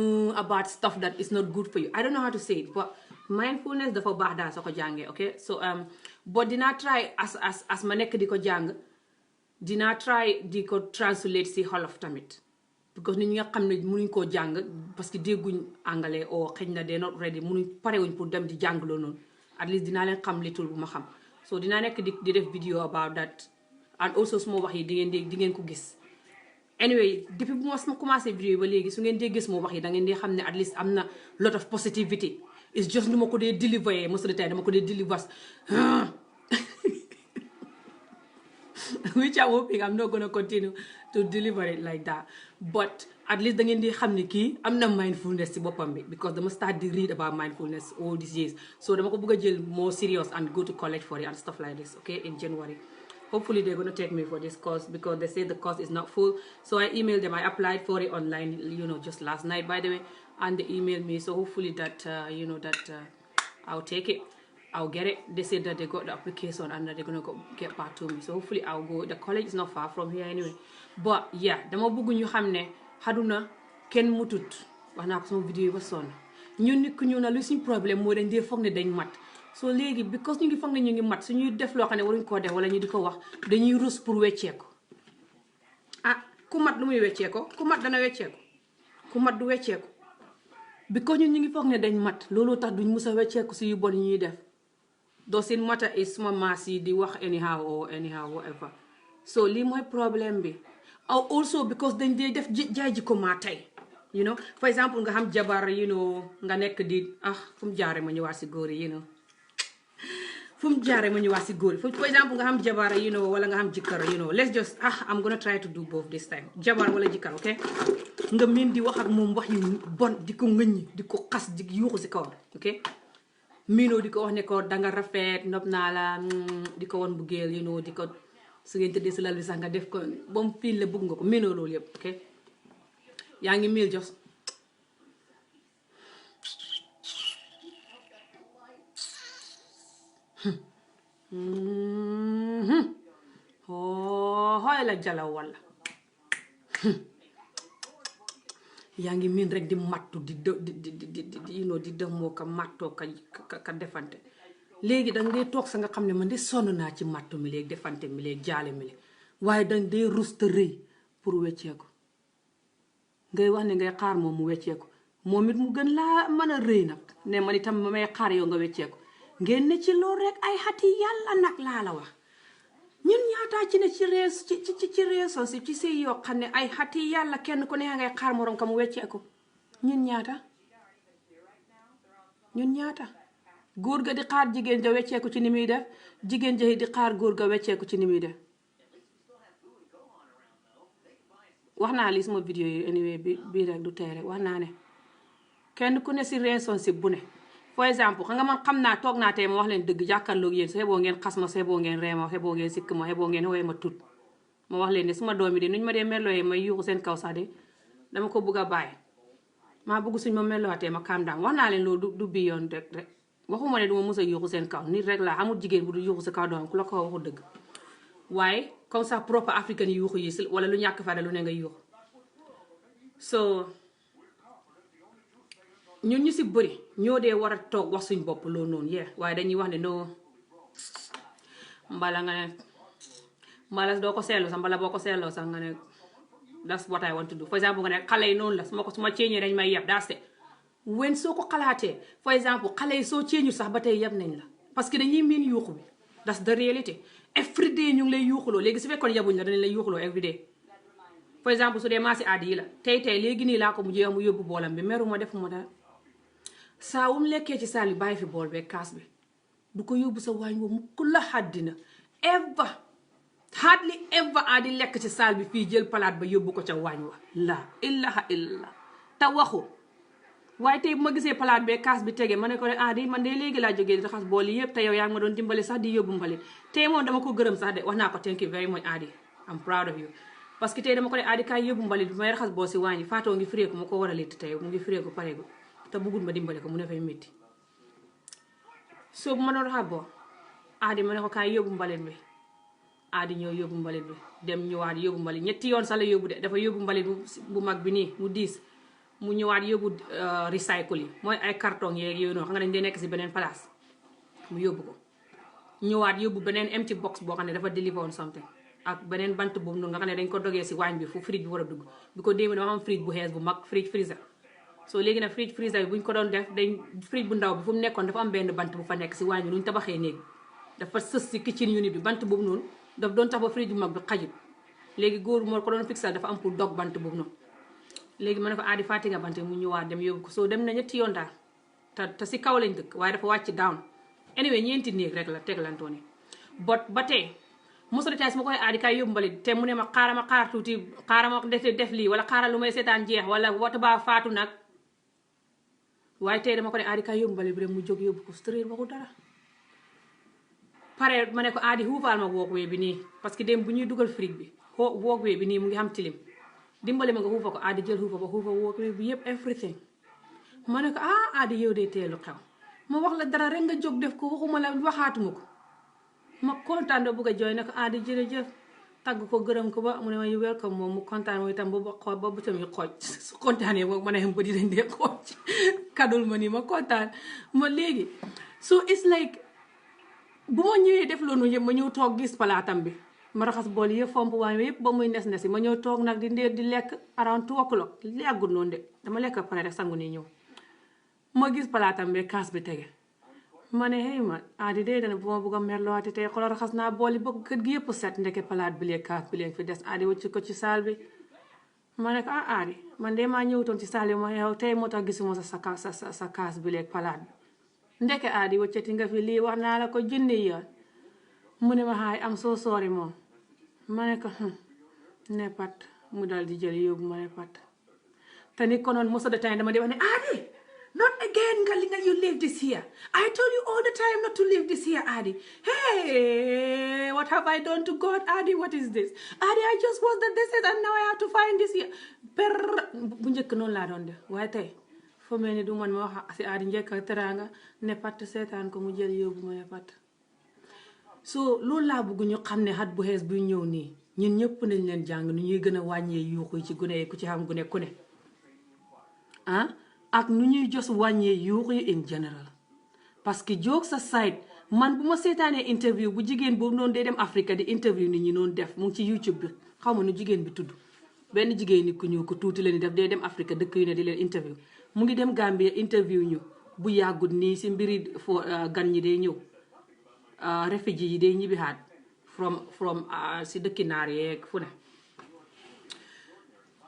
about stuff that is not good for you I don't know how to say it but mindfulness dafa baax daal soo ko jàngee ok so but dinaa try as ma nekk di ko jàng dinaa try di ko translate si xolof tamit because nit ñi nga xam ne mënuñ koo jàng parce que dégguñ anglais oo xëy na they're not ready parewuñ pour dem di jàng loolu noonu at least dinaa leen xam little bu ma xam so dinaa nekk di def video about that and also suma wax yi di ngeen ko gis anyway depuis bu ma commencé vidéo yi ba léegi su ngeen dee gis moo wax yi da ngeen dee xam ne at least am na lot of positivity it's just nu ma ko dee deliver most of the time dama ko dee deliver which I'm hoping I'm not gonna continue to deliver it like that but at least da ngeen di xam ne kii am na mindfulness si boppam bi because dama start to read about mindfulness all these years so dama ko bëgg a jël more serious and go to college for it and stuff like this okay in January hopefully they're gonna take me for this course because they say the course is not full so I emailed them I applied for it online just last night by the way and they emailed me so hopefully that I'll take it I'll get it. They said that they got the application and that they're gonna get back to me. So hopefully I'll go. The college is not far from here anyway. But yeah, dama bëgg ñu xam ne xaduna kenn mutut wax naa ko sama vidéo yi ba sonn ñun nit ku ñu na lu suñ problème moo dañ dee foog ne dañ mat so léegi because ñu ngi foog ne ñu ngi mat suñuy def loo xam ne waruñ koo def wala ñu di ko wax dañuy rus pour wecceeku ku mat lu muy wecceeko ku mat dana wecceeku ku mat du wecceeku because ñun ñu ngi foog ne dañ mat looloo tax duñ mus a wecceeku si yu bon yi ñuy def doesn't matter is suma maas yi di wax anyhow or anyhow whatever so lii mooy problème bi also because dañ dee def jaay ji ko maa tey for example nga xam jabar nga nekk di fu mu jaare ma ñëwaat si góor yi fu mu jaare ma ñëwaat si góor yi for example nga xam jabar wala nga xam jikkar let's just I'm gonna try to do both this time jabar wala jikkar ok nga miin di wax ak moom wax yu bon di ko ngëññi di ko xas di yuuxu si kawam ok miinoo di ko wax ne ko danga rafet nopp naa la di ko won buggeel di ko su ngeen tëddee si lal bi sax nga def ko ba mu fiil la bëgg nga ko miinoo loolu yëpp ok yaa ngi miil jos xooy la jalaw walla yaa ngi miin rek di mattu di def moo ka mattoo ka defante léegi danga dee toog sa nga xam ne man de sonn naa ci mattu mi léegi defante mi léegi jaale mi léegi waaye danga dee rus te rëy pour wecceeku ngay wax ne ngay xaar moom mu wecceeku moom it mu gën laa mën a rëy nag ne man itam ma may xaar yow nga wecceeku ngeen ne ci loolu rek ay xati yàlla nag laa la wax ñun ñaataa ci ne ci réeson si ci sëy yoo xam ne ay xati yàlla kenn ku ne ngay xaar morom ka mu wecceeku ñun ñaata góor ga di xaar jigéen ja wecceeku ci ni muy def jigéen ja di xaar góor ga wecceeku ci ni muy def wax naa li sama vidéo yi anyway bii rek du tey rek wax naa ne kenn ku ne si relationship bu ne for exemple xam nga man xam naa toog naa tey ma wax leen dëgg jàkkaarloog yéen sa xeboo ngeen xas ma sa xeboo ngeen ree ma xeboo ngeen sikk ma xeboo ngeen woowee ma tut ma wax leen ne suma doom yi de nuñ ma dee mellooyee may yuuxu seen kaw sax de dama ko bëgg a bàyyi maa bëgg suñ ma mellooatee ma calm down wax naa leen loolu du bi yoon rek waxuma ne du ma mës a yuuxu seen kaw nit rek laa amul jigéen bu du yuuxu sa kaw doom ku la ko waxu dëgg waaye comme ça propre africain yi yuuxu yi si wala lu ñàkk fayda lu ne nga yuuxu so ñun ñu si bëri ñoo dee war a toog wax suñ bopp loolu noonu yee waaye dañuy wax ne non mbala nga ne mbala doo ko seetlu sax mbala boo ko seetloo sax nga ne that's what I want to do for exemple nga ne xale yi noonu la su ma ceeñee dañ may yeb that's it wen soo ko xalaatee for exemple xale yi soo ceeñu sax ba tey yeb nañ la parce que dañuy miin yuuxu bi that's the reality every day ñu ngi lay yuuxuloo léegi su fekkoon yabuñ la dañ lay yuuxuloo every day for exemple su dee maasi aadi yi la tey léegi nii laa ko mujjee mu yóbbu boolam bi meru ma defuma dara saa wu mu lekkee ci saal bi bàyyi fi bool bee kaas bi du ko yóbbu sa waañ boobu mu ku la xaddina hardly ever aadi lekk ci saal bi fii jël palaat ba yóbbu ko ca waañ wa la ilaha illallah te waxu waaye tey bu ma gisee palaat bee kaas bi tege ma ne ko aadi man de léegi laa jógee di raxas bool yi yëpp te yow yaa ngi ma doon dimbali sax di yóbbu mbalit tey moom dama ko gërëm sax de wax naa ko thank you very much aadi I'm proud of you parce que tey dama ko ne aadi kaay yóbbu mbalit bi may raxas bool si waañ yi faatoo ngi fireeku ma ko war a litt tey mu ngi fireeku pareegu te bëggul ma dimbale ko mu ne fay métti soo bu ma doon raxas bool aadi ma ne ko kaay yóbbu mbalit bi aadi ñëw yóbbu mbalit bi dem ñëwaat yóbbu mbalit ñetti yoon sax la yóbbu de dafa yóbbu mbalit bu mag bi nii mu diis mu ñëwaat yóbbu recycle yi mooy ay carton yeeg yooyu noonu xam nga dañ dee nekk si beneen place mu yóbbu ko ñëwaat yóbbu beneen empty box boo xam ne dafa deliver on something ak beneen bant boobu noonu nga xam ne dañ ko dogee si waañ bi fu fridge bi war a dugg bi ko démb dama am fridge bu xees bu mag fridge freezer soo léegi nag fridge freezer bi buñ ko doon def dañ fridge bu ndaw bi fu mu nekkoon dafa am benn bant bu fa nekk si waañ bi nuñ tabaxee néeg dafa sës si kitchen unit bi bant boobu noonu daf doon tax ba fridge bu mag bi xajut léegi góor moo ko doon fixal dafa am pour dog bant boobu noonu léegi ma ne ko aadi fàtte nga bant mu ñëwaat dem yóbbu ko soo dem na ñetti yoon daal te si kaw lañ dëkk waaye dafa wàcc down anyway ñeenti néeg rek la teglantoo ni bot ba tey moso de taay su ma koy aadi kaay yóbbu mbalit te mu ne ma xaar tuuti xaaral ma def lii wala xaaral lu may seetaan jeex wala wata baa faatu nag waaye tey dama ko ne aadi kaay yóbbu mbalit bi rek mu jóg yóbbu ko straight waxu dara pare ma ne ko aadi xuufaal ma walkway bi nii parce que dem bu ñuy dugal fridge bi walkway bi nii mu ngi xam tilim dimbali ma nga xuufa ko aadi jël xuufa walkway bi yëpp everything ma ne ko aadi yow dee teelu xew ma wax la dara rek nga jóg def ko waxuma la waxaatuma ko ma kontaan doo bëgg a jooy ne ko aadi jërëjëf tagg ko gërëm ko ba mu ne ma you welcome moom mu kontaan mooy itam ba bëtam yi xooj su kontaanee boog ma ne ba di dañ dee xooj kadul ma nii ma kontaan ma léegi so it's like bu ma ñëwee def loolu yëpp ma ñëw toog gis palaatam bi ma raxas bool yëpp fomp waañ yëpp ba muy nes nesi ma ñëw toog nag di lekk around 2 o'clock yàggul noonu de dama lekk pare rek sangu ni ñëw ma gis palaatam bi kaas bi tege ma ne hey ma aadi dee dana bu ma bëgg a merlooti tey xoolal raxas naa bool yi bëgg kër gi yëpp set ndeke palaat bi lee kaas bi lee fi des aadi wëcc ko ci saal bi ma ne ko aadi man de maa ñëwutoon ci saal bi ma yow tey moo tax gisuma sa kaas bi lee palaat bi ndeke aadi wëccati nga fi lii wax naa la ko junni yoon mu ne ma xaay am soo soori moom ma ne ko ne pat mu dal di jël yóbbu ma ne pat te ni konoon most of the time dama di wax ne aadi not again nga you leave this here I told you all the time not to leave this here aadi hey what have I done to God aadi what is this aadi I just was the desert and now I have to find this here bu njëkk noonu laa doon def waaye tey foo mel ni du man ma wax si aadi njëkk ak teraanga ne pat seetaan ko mu jël yóbbu ma ne pat so loolu laa bëgg ñu xam ne xat bu xees buy ñëw nii ñun ñëpp nañ leen jàng nu ñuy gën a wàññee yuuxu yi ci gune yi ku ci xam gune ku ne ak nu ñuy jos wàññee yuuxu yi in general parce que jokes aside man bu ma seetaanee interview bu jigéen boobu noonu dee dem Afrique di interview nit ñi noonu def mu ngi ci YouTube bi xaw ma nu jigéen bi tudd benn jigéen nit ku ñëw ko tuuti la ni def dee dem Afrique dëkk yu ne di leen interview mu ngi dem Gambia interview ñu bu yàggut nii si mbiri gan ñi day ñëw réfugié yi day ñibbi xaat from si dëkki naar yeeg fu ne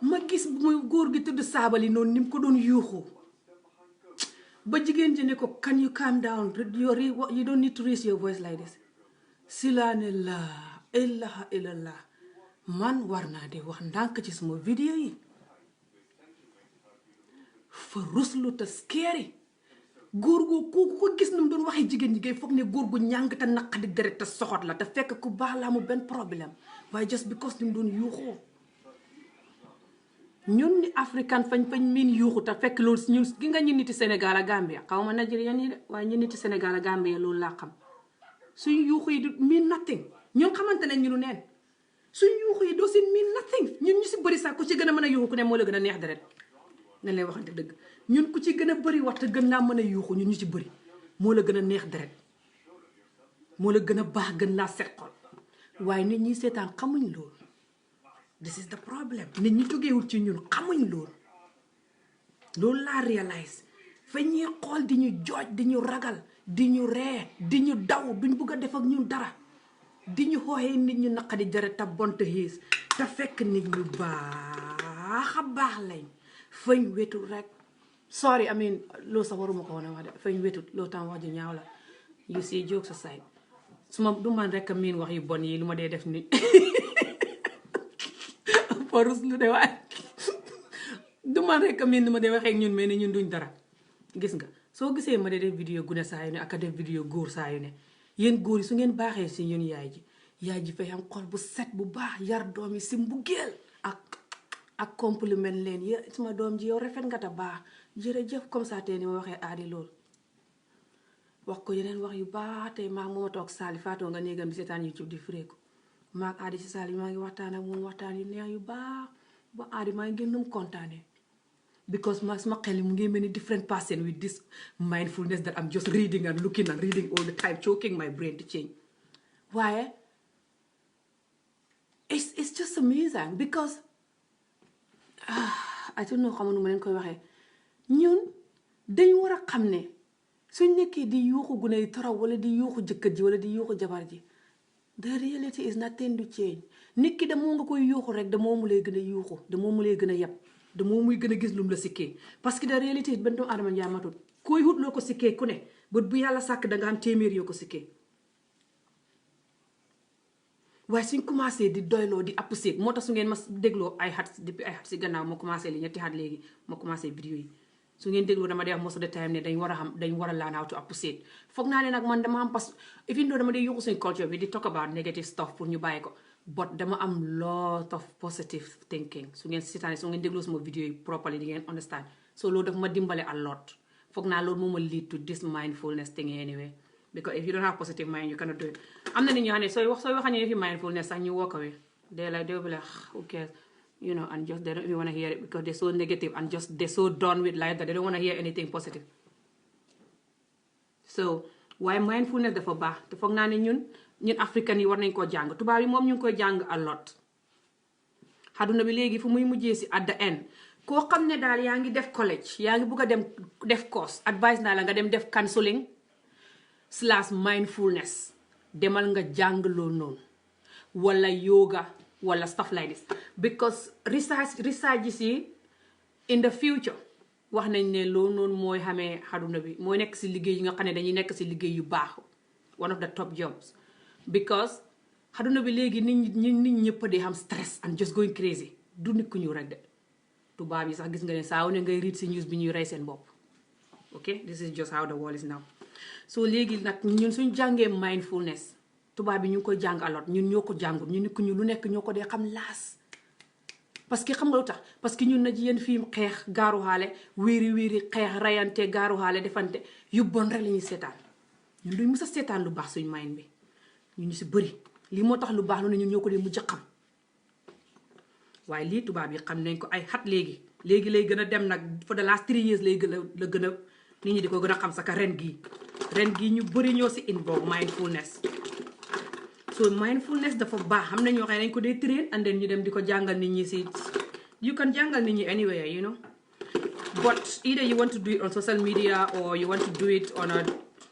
ma gis muy góor gi tudd saabali noonu ni mu ko doon yuuxu ba jigéen ji ne ko can you calm down you don't need to raise your voice like this si laa ne la ilaha illallah man war naa di wax ndànk ci suma vidéo yi fa ruslu te scary góor gu ko gis nu mu doon waxee jigéen ñi ngay foog ne góor gu ñàng te naqadi deret te soxot la te fekk ku baax la amul benn problème waaye just because ni mu doon yuuxoo ñun ni africain fañ miin yuuxu te fekk loolu ñun gi nga ñu niti Sénégal ak Gambia xaw ma Nigérian yi de waaye ñu niti Sénégal ak Gambia loolu laa xam suñ yuuxu yi du mean nothing ñun xamante ne ñu nu neen suñ yuuxu yi doo si mean nothing ñun ñu si bëri sax ku ci gën a mën a yuuxu ku ne moo la gën a neex deret nañ lay waxante dëgg ñun ku ci gën a bëri wax te gën laa mën a yuuxu ñun ñu ci bëri moo la gën a neex deret moo la gën a baax gën laa set xol waaye nit ñi seetaan xamuñ loolu this is the problem nit ñi jógeewul ci ñun xamuñ loolu laa réalise fa ñuy xool di ñu jooj di ñu ragal di ñu ree di ñu daw duñ bëgg a def ak ñun dara di ñu xooxee nit ñu naqadi deret te bonte xiis te fekk nit ñu baax a baax lañ fañ wetul rek sorry I mean loolu sax waruma ko woon a wax de fañ wetut loolu tam wax ju ñaaw la you see jokes aside su ma du man rek a miin wax yu bon yi lu ma dee def ni forus lu de waaye du man rek a miin lu ma dee waxee ñun mais ne ñun duñ dara gis nga soo gisee ma dee def vidéo gune saa yu ne ak a def vidéo góor saa yu ne yéen góor yi su ngeen baaxee si ñun yaay ji fay am xol bu set bu baax yar doom yi si mbugeel ak compliment leen suma doom ji yow rafet nga ta baax jërëjëf comme ça tey ni ma waxee aadi loolu wax ko yeneen wax yu baax tey maag mooma toog saali faatoo nga néegam bi seetaan YouTube di fireeku maag aadi si saali maa ngi waxtaan ak moom waxtaan yu neex yu baax ba aadi maa ngi gën num kontaane because maag suma xel mu ngi mel ni different person with this mindfulness that I'm just reading and looking and reading all the time choking my brain to change waaye it's just amazing because I don't know xamu nu ma leen koy waxee ñun dañ war a xam ne suñ nekkee di yuuxu gune yi torow wala di yuuxu jëkkër ji wala di yuuxu jabar ji the reality is nothing to change nit ki damoo nga koy yuuxu rek damoo mu lay gën a yuuxu damoo mu lay gën a yeb damoo muy gën a gis lum la sikkee parce que the reality is benn doomu aadama njaay matut koy hut loo ko sikkee ku ne bët bu yàlla sàkk danga am téeméer yoo ko sikkee waaye suñ commencé di doyloo di appusé moo tax su ngeen ma dégloo ay xat depuis ay xat si gannaaw ma commencé li ñetti xat léegi ma commencé vidéo yi su ngeen dégloo dama dee wax most of the time ne dañ war a learn how to appusé foog naa ne nag man dama am parce que even though dama dee yuuxu suñ culture bi di talk about negative stuff pour ñu bàyyi ko but dama am lot of positive thinking su ngeen seetaane su ngeen dégloo sama vidéo yi properly di ngeen understand so loolu daf ma dimbale a lot foog naa loolu moo ma lead to this mindfulness thing anyway because if you don't have positive mind you cannot do it am na nit ñoo xam ne sooy waxañee fi mindfulness sax ñu walk away they'll be like who cares you know and just they don't even want to hear it because they're so negative and just they're so done with life that they don't want to hear anything positive so waaye mindfulness dafa baax te foog naa ne ñun africain yi war nañ koo jàng tubaab yi moom ñu ngi koy jàng a lot xaduna bi léegi fu muy mujjee si at the end koo xam ne daal yaa ngi def college yaa ngi bugg a dem def course advice naa la nga dem def counseling / mindfulness demal nga jàng loolu noonu wala yoga wala stuff like this because research yi si in the future wax nañ ne loolu noonu mooy xamee xaduna bi mooy nekk si liggéey yi nga xam ne dañuy nekk si liggéey yu baax one of the top jobs because xaduna bi léegi nit ñëpp di xam stress and just going crazy du nit ku ñu rek de tubaab yi sax gis nga ne saa wu ne ngay read si news bi ñuy rey seen bopp ok this is just how the world is now so léegi nag ñun suñ jàngee mindfulness tubaab bi ñu ngi koy jàng a lot ñun ñoo ko jàngul ñu nit ku ñu lu nekk ñoo ko dee xam laas parce que xam nga lu tax parce que ñun na ci yéen fii xeex gaaru xaale wéeri xeex rayante gaaru xaale defante yu bon rek la ñuy seetaan ñun duñ mës a seetaan lu baax suñ mind bi ñun ñu si bëri lii moo tax lu baax lu ne ñun ñoo ko dee mujj xam waaye lii tubaab yi xam nañ ko ay xat léegi lay gën a dem nag for the last 3 years lay gën a la gën a nit ñi di ko gën a xam saka ren gii ñu bëri ñoo si involve mindfulness so mindfulness dafa baax xam na ñoo xam ne dañ ko dee train and then ñu dem di ko jàngal nit ñi si you can jàngal nit ñi anywhere you know But either you want to do it on social media or you want to do it on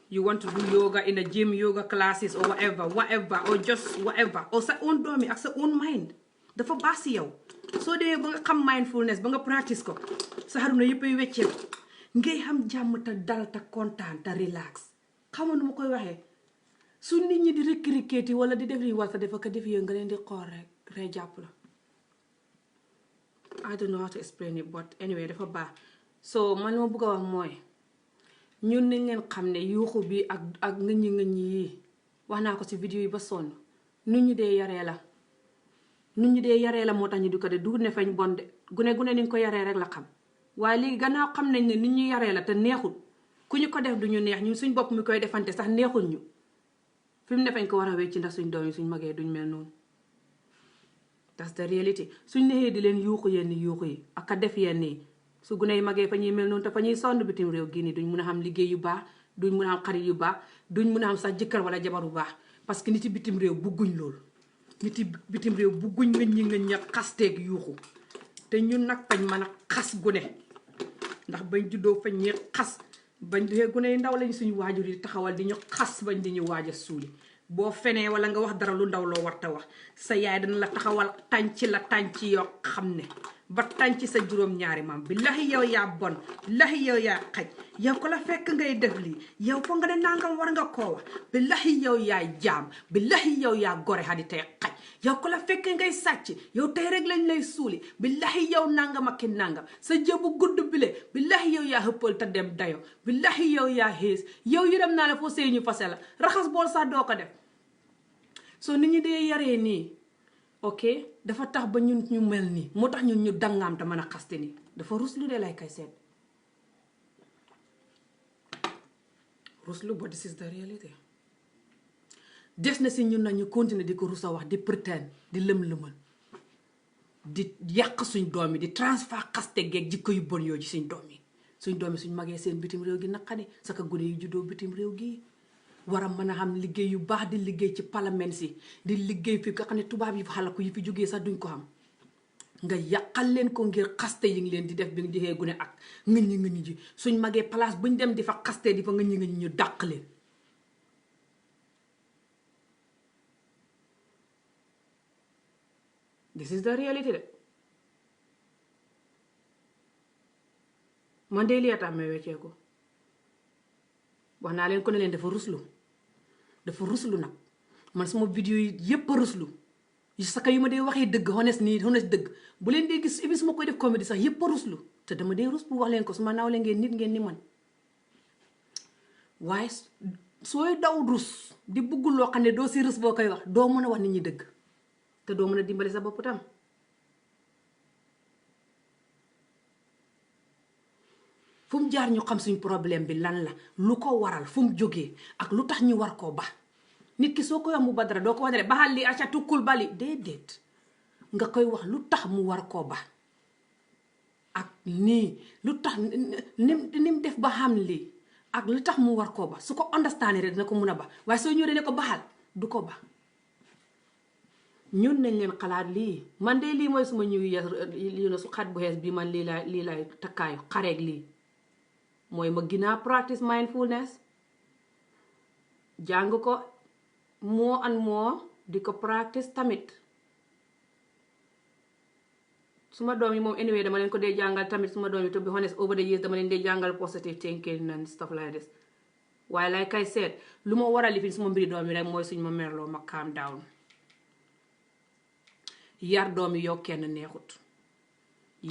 you want to do yoga in a gym, yoga classes or whatever, or just whatever, or sa own doom yi ak sa own mind dafa baax si yow soo demee ba nga xam mindfulness ba nga practice ko sa xaruna yëpp ay weccee ngay xam jàmm te dal te kontaan te relax xam nga nu ma koy waxee su nit ñi di rikki-rikkeeti wala di def li war sa defa ko def yooyu nga leen di xool rek jàpp la. I don't know how to explain it, but anyway dafa baax. So man ma bëgg a wax mooy ñun nañ leen xam ne yuuxu bi ak ngëññi yi wax naa ko ci vidéo yi ba sonn nu ñu dee yaree la moo tax ñu di ko de du ne fañ bon de gune ni nga ko yaree rek la xam waaye léegi gannaaw xam nañ ne nit ñu yaree la te neexul ku ñu ko def du ñu neex ñun suñ bopp mi koy defante sax neexul ñu fi mu ne fañ ko war a wecc ndax suñ doom yi suñ magee duñ mel noonu. That's the reality suñ neexee di leen yuuxu yi ak a def yenn yi su gune yi magee fa ñuy mel noonu te fa ñuy sonn bitim réew gii nii duñ mun a xam liggéey yu baax duñ mun a xam xarit yu baax duñ mun a xam sax jëkkër wala jabar bu baax parce que nit yi bitim réew bugguñ loolu nit yi bitim réew bugguñ ngëñ ña xasteeg yuuxu te ñun nag fañ mën a xas gune ndax bañ juddoo fañ ñuy xas bañ dee gune yi ndaw lañ suñu waajur yi taxawal di ñu xas bañ di ñu waaj a suuli boo fenee wala nga wax dara lu ndaw loo warta wax sa yaay dana la taxawal tànc yoo xam ne ba tànc sa juróom-ñaari maam billahi yow yaa bon billahi yow yaa xaj yow ko la fekk ngay def lii yow foo nga ne nangam war nga koo wax billahi yow yaa jaam billahi yow yaa gore xadi tey xaj yow ko la fekk ngay sàcc yow tey rek lañ lay suuli billahi yow nangam ak nangam sa jëbu gudd bile billahi yow yaa xëppal te dem dayo billahi yow yaa xees yow yërëm naa la foo sëy ñu fase la raxas bool sax doo ko def soo nit ñi dee yaree nii ok dafa tax ba ñun ñu mel nii moo tax ñun ñu dangaam te mën a xaste nii dafa ruslu de lay kay seet ruslu but this is the reality des na si ñun nañu continuer di ko rusa wax di pretend di lëm-lëmal di yàq suñ doom yi di transfert xaste geeg jikko yu bon yooyu ci suñ doom yi suñ magee seen bitim réew gi naqadi saka gune yu juddoo bitim réew gi war a mën a xam liggéey yu baax di liggéey ci parlement si di liggéey fi nga xam ne tubaab yi fa xalaku yi fi jógee sax duñ ko xam nga yàqal leen ko ngir xaste yi ngi leen di def bi nga joxee gune ak ngëññi ji suñ magee place buñ dem di fa xaste di fa ngëññi ñu dàq leen this is the reality de man de lii tax may weccee ko wax naa leen ko ne leen dafa ruslu nag man sama vidéo yi yépp a ruslu saka yu ma dee waxee dëgg honest dëgg bu leen dee gis even su ma koy def comédie sax yépp a ruslu te dama dee rus pour wax leen ko su ma naaw leen ngeen nit ngeen ni man waaye sooy daw rus di bëgg loo xam ne doo si rus boo koy wax doo mën a wax nit ñi dëgg te doo mën a dimbali sa bopp tam fu mu jaar ñu xam suñ problème bi lan la lu ko waral fu mu jógee ak lu tax ñu war koo ba nit ki soo koy wax mu ba dara doo ko wax ne baxal li acca tukkul bali déedéet nga koy wax lu tax mu war koo ba ak nii lu tax nim def ba xam lii ak lu tax mu war koo ba su ko understand rek dina ko mun a ba waaye soo ñëwee ne ko baxal du ko ba ñun nañ leen xalaat lii man de lii mooy suma ñëw yi su xat bu xees bi man lii laay takkaayu xareeg lii mooy ma ginaa practice mindfulness jàng ko more and more di ko practice tamit suma doom yi moom anyway dama leen ko dee jàngal tamit suma doom yi to be honest over the years dama leen dee jàngal positive thinking and stuff like this waaye like I said lu ma war a lifin suma mbiri doom yi rek mooy suñ ma merloo ma calm down yar doom yi yow kenn neexut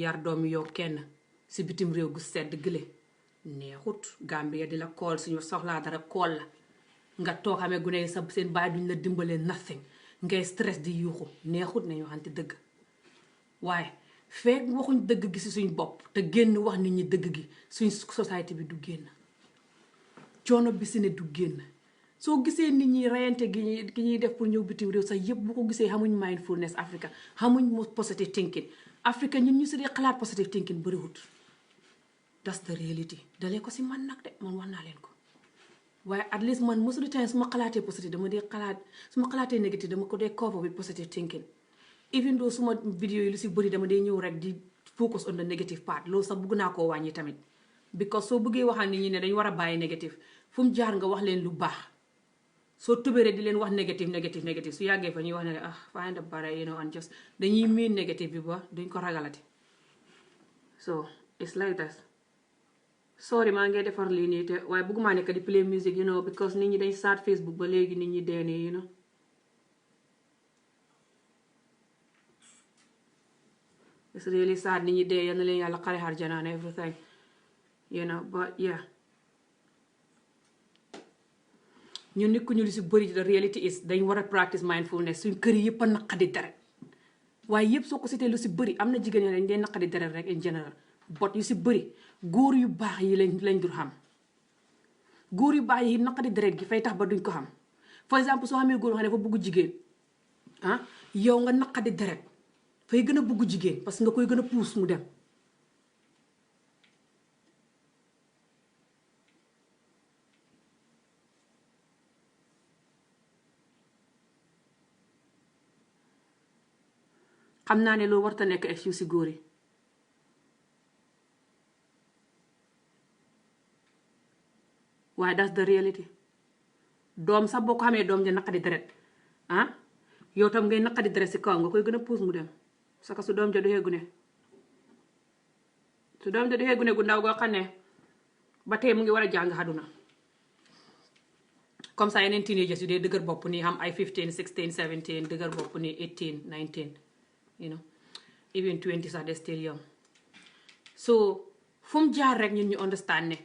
yar doom yi yow kenn si bitim réew gu sedd gële neexut Gambia di la kool suñu soxlaa dara kool la nga toog xamee gune yi sa seen baay duñ la dimbalee nothing ngay stress di yuuxu neexut nañu waxante dëgg waaye fekk waxuñ dëgg gi si suñ bopp te génn wax nit ñi dëgg gi suñ société bi du génn coono bi si ne du génn soo gisee nit ñi reyante gi ñuy def pour ñëw bitim réew sax yëpp bu ko gisee xamuñ mindfulness Africa xamuñ mo positive thinking Africa ñun ñu si dee xalaat positive thinking bëriwut that's the reality dalee ko si man nag de man wax naa leen ko waaye at least man most of the time su ma xalaatee positive dama dee xalaat su ma xalaatee négative dama ko dee cover with positive thinking even though suma vidéo yi lu si bëri dama dee ñëw rek di focus on the negative part. Loolu sax bëgg naa koo wàññi tamit because soo bëggee waxal nit ñi ne dañu war a bàyyi négatif fu mu jaar nga wax leen lu baax. soo tubéree di leen wax négatif su yàggee fa ñuy wax ne find a bara and just dañuy miin négatif bi ba duñ ko ragalati. So it's like that. Sorry maa ngi defar lii nii te waaye bëgguma nekk di play music because nit ñi dañ start Facebook ba léegi nit ñi dee nii it's really sad nit ñi dee yal na leen yàlla xare àjjana and everything but yeah ñun nit ku ñu lu si bëri the reality is dañ war a practice mindfulness suñ kër yi yëpp a naqadi deret waaye yëpp soo ko seetee lu si bëri am na jigéen ñi dañ dee naqadi deret rek in general but yu si bëri góor yu baax yi lañ dul xam góor yu baax yi naqadi deret gi fay tax ba duñ ko xam for exemple soo xamee góor xam ne dafa bëgg jigéen yow nga naqadi deret fay gën a bëgg jigéen parce que nga koy gën a puus mu dem. xam naa ne loolu warta nekk excuse si góor yi waaye that's the reality. doom sax boo ko xamee doom ja naqadi deret yow tam ngay naqadi deret si kaw nga koy gën a puus mu dem saka su doom ja du xeegu ne gu ndaw goo xam ne ba tey mu ngi war a jàng àdduna comme ça yeneen teenagers yu dee dëgër bopp nii xam ay 15 16 17 dëgër bopp nii 18 19 even 20 sax de still young. So fu mu jaar rek ñun ñu understand ne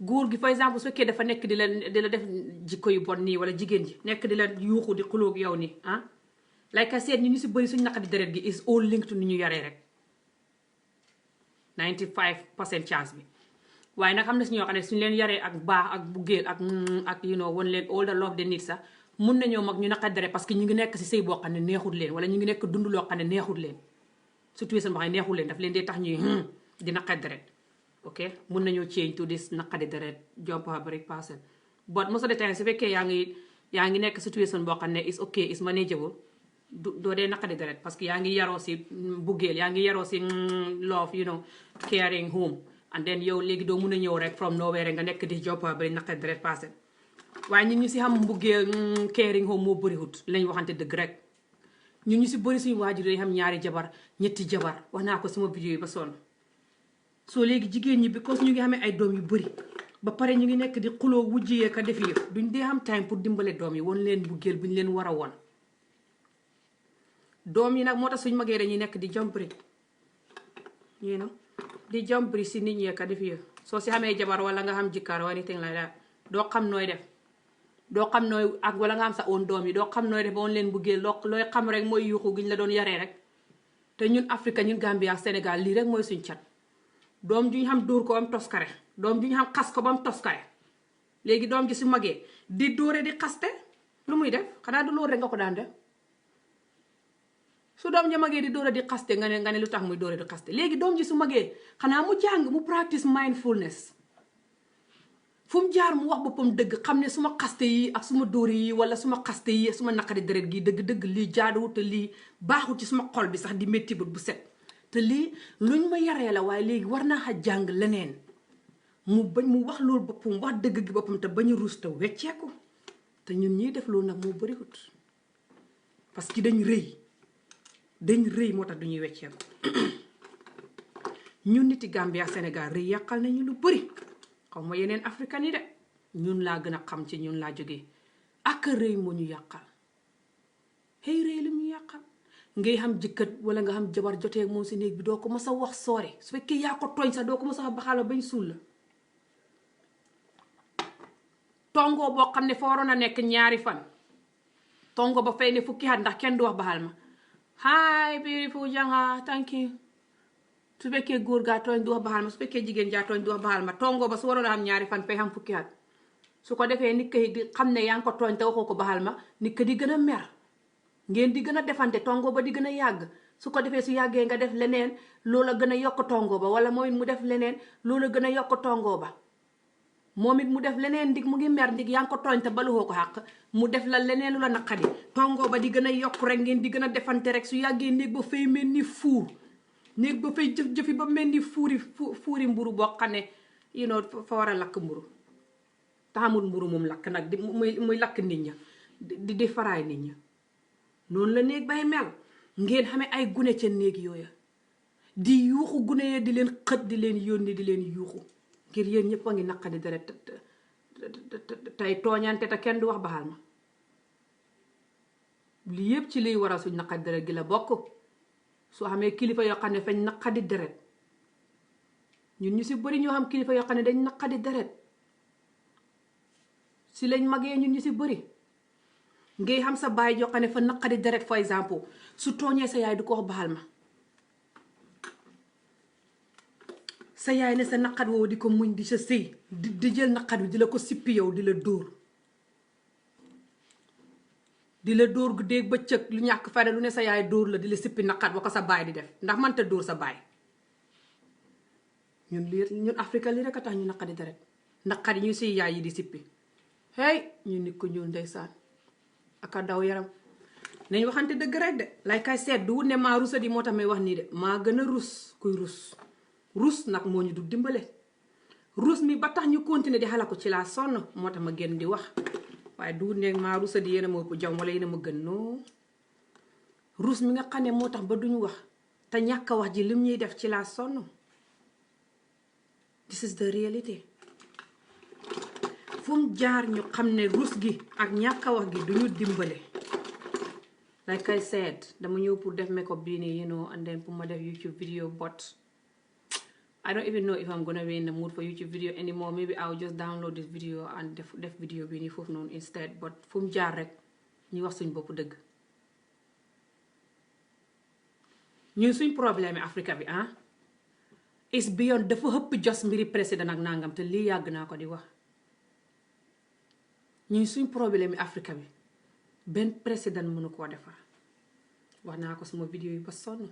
góor gi for exemple su fekkee dafa nekk di la def jikko yu bon nii wala jigéen ji nekk di la yuuxu di xulóog yow nii like I said ñu si bëri suñu naqadi deret gi is all linked to ni ñu yaree rek 95% chance bi waaye nag am na si ñoo xam ne suñu leen yaree ak baax ak buggeel ak won leen all the love de nit sax mun nañoo mag ñu naqadi deret parce que ñu ngi nekk si sëy boo xam ne neexut leen wala ñu ngi nekk dund loo xam ne neexut leen situation boo xam ne neexut leen daf leen dee tax ñuy di naqadi deret ok mun nañoo change to this naqadi deret job break person but most of the time su fekkee yaa ngi nekk situation boo xam ne is ok is manageable doo dee naqadi deret parce que yaa ngi yaroo si buggeel yaa ngi yaroo si love caring home and then yow léegi doo mun a ñëw rek from nowhere nga nekk di job break naqadi deret person waaye ñun ñu si xam mbuggeel caring home moo bëriwut lañ waxante dëgg rek ñun ñu si bëri suñu waajur yi xam ñaari jabar ñetti jabar wax naa ko sama vidéo yi ba sonn soo léegi jigéen ñi because ñu ngi xamee ay doom yu bëri ba pare ñu ngi nekk di xuloo wujjiyee ka def yëpp duñ dee am time pour dimbale doom yi won leen buggeel bu ñu leen war a won doom yi nag moo tax suñ magee dañuy nekk di jambri di jambri si nit ñi ka def yëpp soo si xamee jabar wala nga xam jikkaar wala anything like that doo xam nooy def doo xam nooy ak wala nga am sa own doom yi doo xam nooy def ba woon leen buggeel looy xam rek mooy yuuxu gi ñu la doon yaree rek te ñun Afrique ñun Gambia ak Sénégal lii rek mooy suñ cat doom ju ñu xam dóor ko ba mu toskare doom ju ñu xam xas ko ba mu toskare léegi doom ji su magee di dóore di xaste lu muy def xanaa du loolu rek nga ko daan def su doom ji magee di dóore di xaste nga ne lu tax muy dóore di xaste léegi doom ji su magee xanaa mu jàng mu practice mindfulness fu mu jaar mu wax boppam dëgg xam ne suma xaste yi ak suma dóore yi wala suma xaste yi suma naqari deret gi dëgg lii jaaduwut te lii baaxul ci suma xol bi sax di métti bu set te lii luñ ma yaree la waaye léegi war naa xa jàng leneen mu wax loolu boppam wax dëgg gi boppam te bañu ruus te wecceeku te ñun ñiy def loolu nag moo bëriwut parce que dañ rëy moo tax duñuy wecceeku ñun niti Gambia Sénégal rëy yàqal nañu lu bëri xaw ma yeneen africain yi de ñun laa gën a xam ci ñun laa jógee ak rëy moo ñu yàqal xëy rëy lu ñu yàqal ngay xam jëkkët wala nga xam jabar jotee moom si néeg bi doo ko mës a wax soore su fekkee yaa ko tooñ sax doo ko mës a wax baxaala bañ suul la tongoo boo xam ne fa waroon a nekk ñaari fan tongo ba fay ne fukki at ndax kenn du wax baxal ma hi beautiful janga thank you su fekkee góor gaa tooñ du wax baxal ma su fekkee jigéen jaa tooñ du wax baxal ma tongo ba su waroon a xam ñaari fan fay xam fukki at su ko defee nit ki di xam ne yaa ngi ko tooñ te waxoo ko baxal ma nit ki di gën a mer ngeen di gën a defante tongo ba di gën a yàgg su ko defee su yàggee nga def leneen loola gën a yokk tongo ba wala moom it mu def leneen loola gën a yokk tongo ba moom it mu def leneen ndig mu ngi mer ndig yaa ngi ko tooñ te baluxoo ko xàq mu def la leneen lu la naqadi tongo ba di gën a yokk rek ngeen di gën a defante rek su yàggee néeg ba fay mel ni fuur néeg ba fay jëf-jëfi ba mel ni fuuri mburu boo xam ne fa war a lakk mburu taxamul mburu moom lakk nag di muy lakk nit ña di faraay nit ña noonu la néeg bay mel ngeen xamee ay gune ca néeg yooya di yuuxu gune ya di leen xët di leen yónni di leen yuuxu ngir yéen ñëpp a ngi naqadi deret tey tooñante te kenn du wax baxal ma li yëpp ci liy waral suñ naqadi deret gi la bokk soo xamee kilifa yoo xam ne fañ naqadi deret ñun ñu si bëri ñoo xam kilifa yoo xam ne dañ naqadi deret si lañ magee ñun ñu si bëri ngay xam sa baay yoo xam ne fa naqadi deret for exemple su tooñee sa yaay du ko wax baxal ma sa yaay ne sa naqat woo di ko muñ di sa sëy di jël naqat wi di la ko sippi yow di la dóor guddeeg bëccëg lu ñàkk fayda lu ne sa yaay dóor la di la sippi naqat wa ko sa baay di def ndax mënta dóor sa baay ñun Afrique li rek a tax ñu naqadi deret naqat yi ñu siy yaay yi di sippi hey ñu nit ko ñuul ndeysaan aka daw yaram nañ waxante dëgg rek de lay kay seet du ne maa rusa di moo tax may wax nii de maa gën a rus kuy rus nag moo ñu du dimbale rus mi ba tax ñu continuer di xala ko ci laa sonn moo tax ma gën di wax waaye du ne maa rusa di yéen a ma ëpp jom wala yéen a ma gën noo rus mi nga xam ne moo tax ba duñu wax te ñàkk a wax ji lim ñuy def ci laa sonn this is the reality fu mu jaar ñu xam ne rus gi ak ñàkk a wax gi duñu dimbale like I said dama ñëw pour def makeup bii nii and then pour ma def YouTube video but I don't even know if I'm gonna be in the mood for YouTube video anymore. Maybe I'll just download this video and def video bi nii foofu noonu instead but fu mu jaar rek ñu wax suñ bopp dëgg ñun suñ problème yi Afrique bi is beyond dafa hëpp jos mbiri président ak nangam te lii yàgg naa ko di wax ñun suñ problème yi Afrique bi benn président mënu koo defar wax naa ko suma vidéo yi ba sonn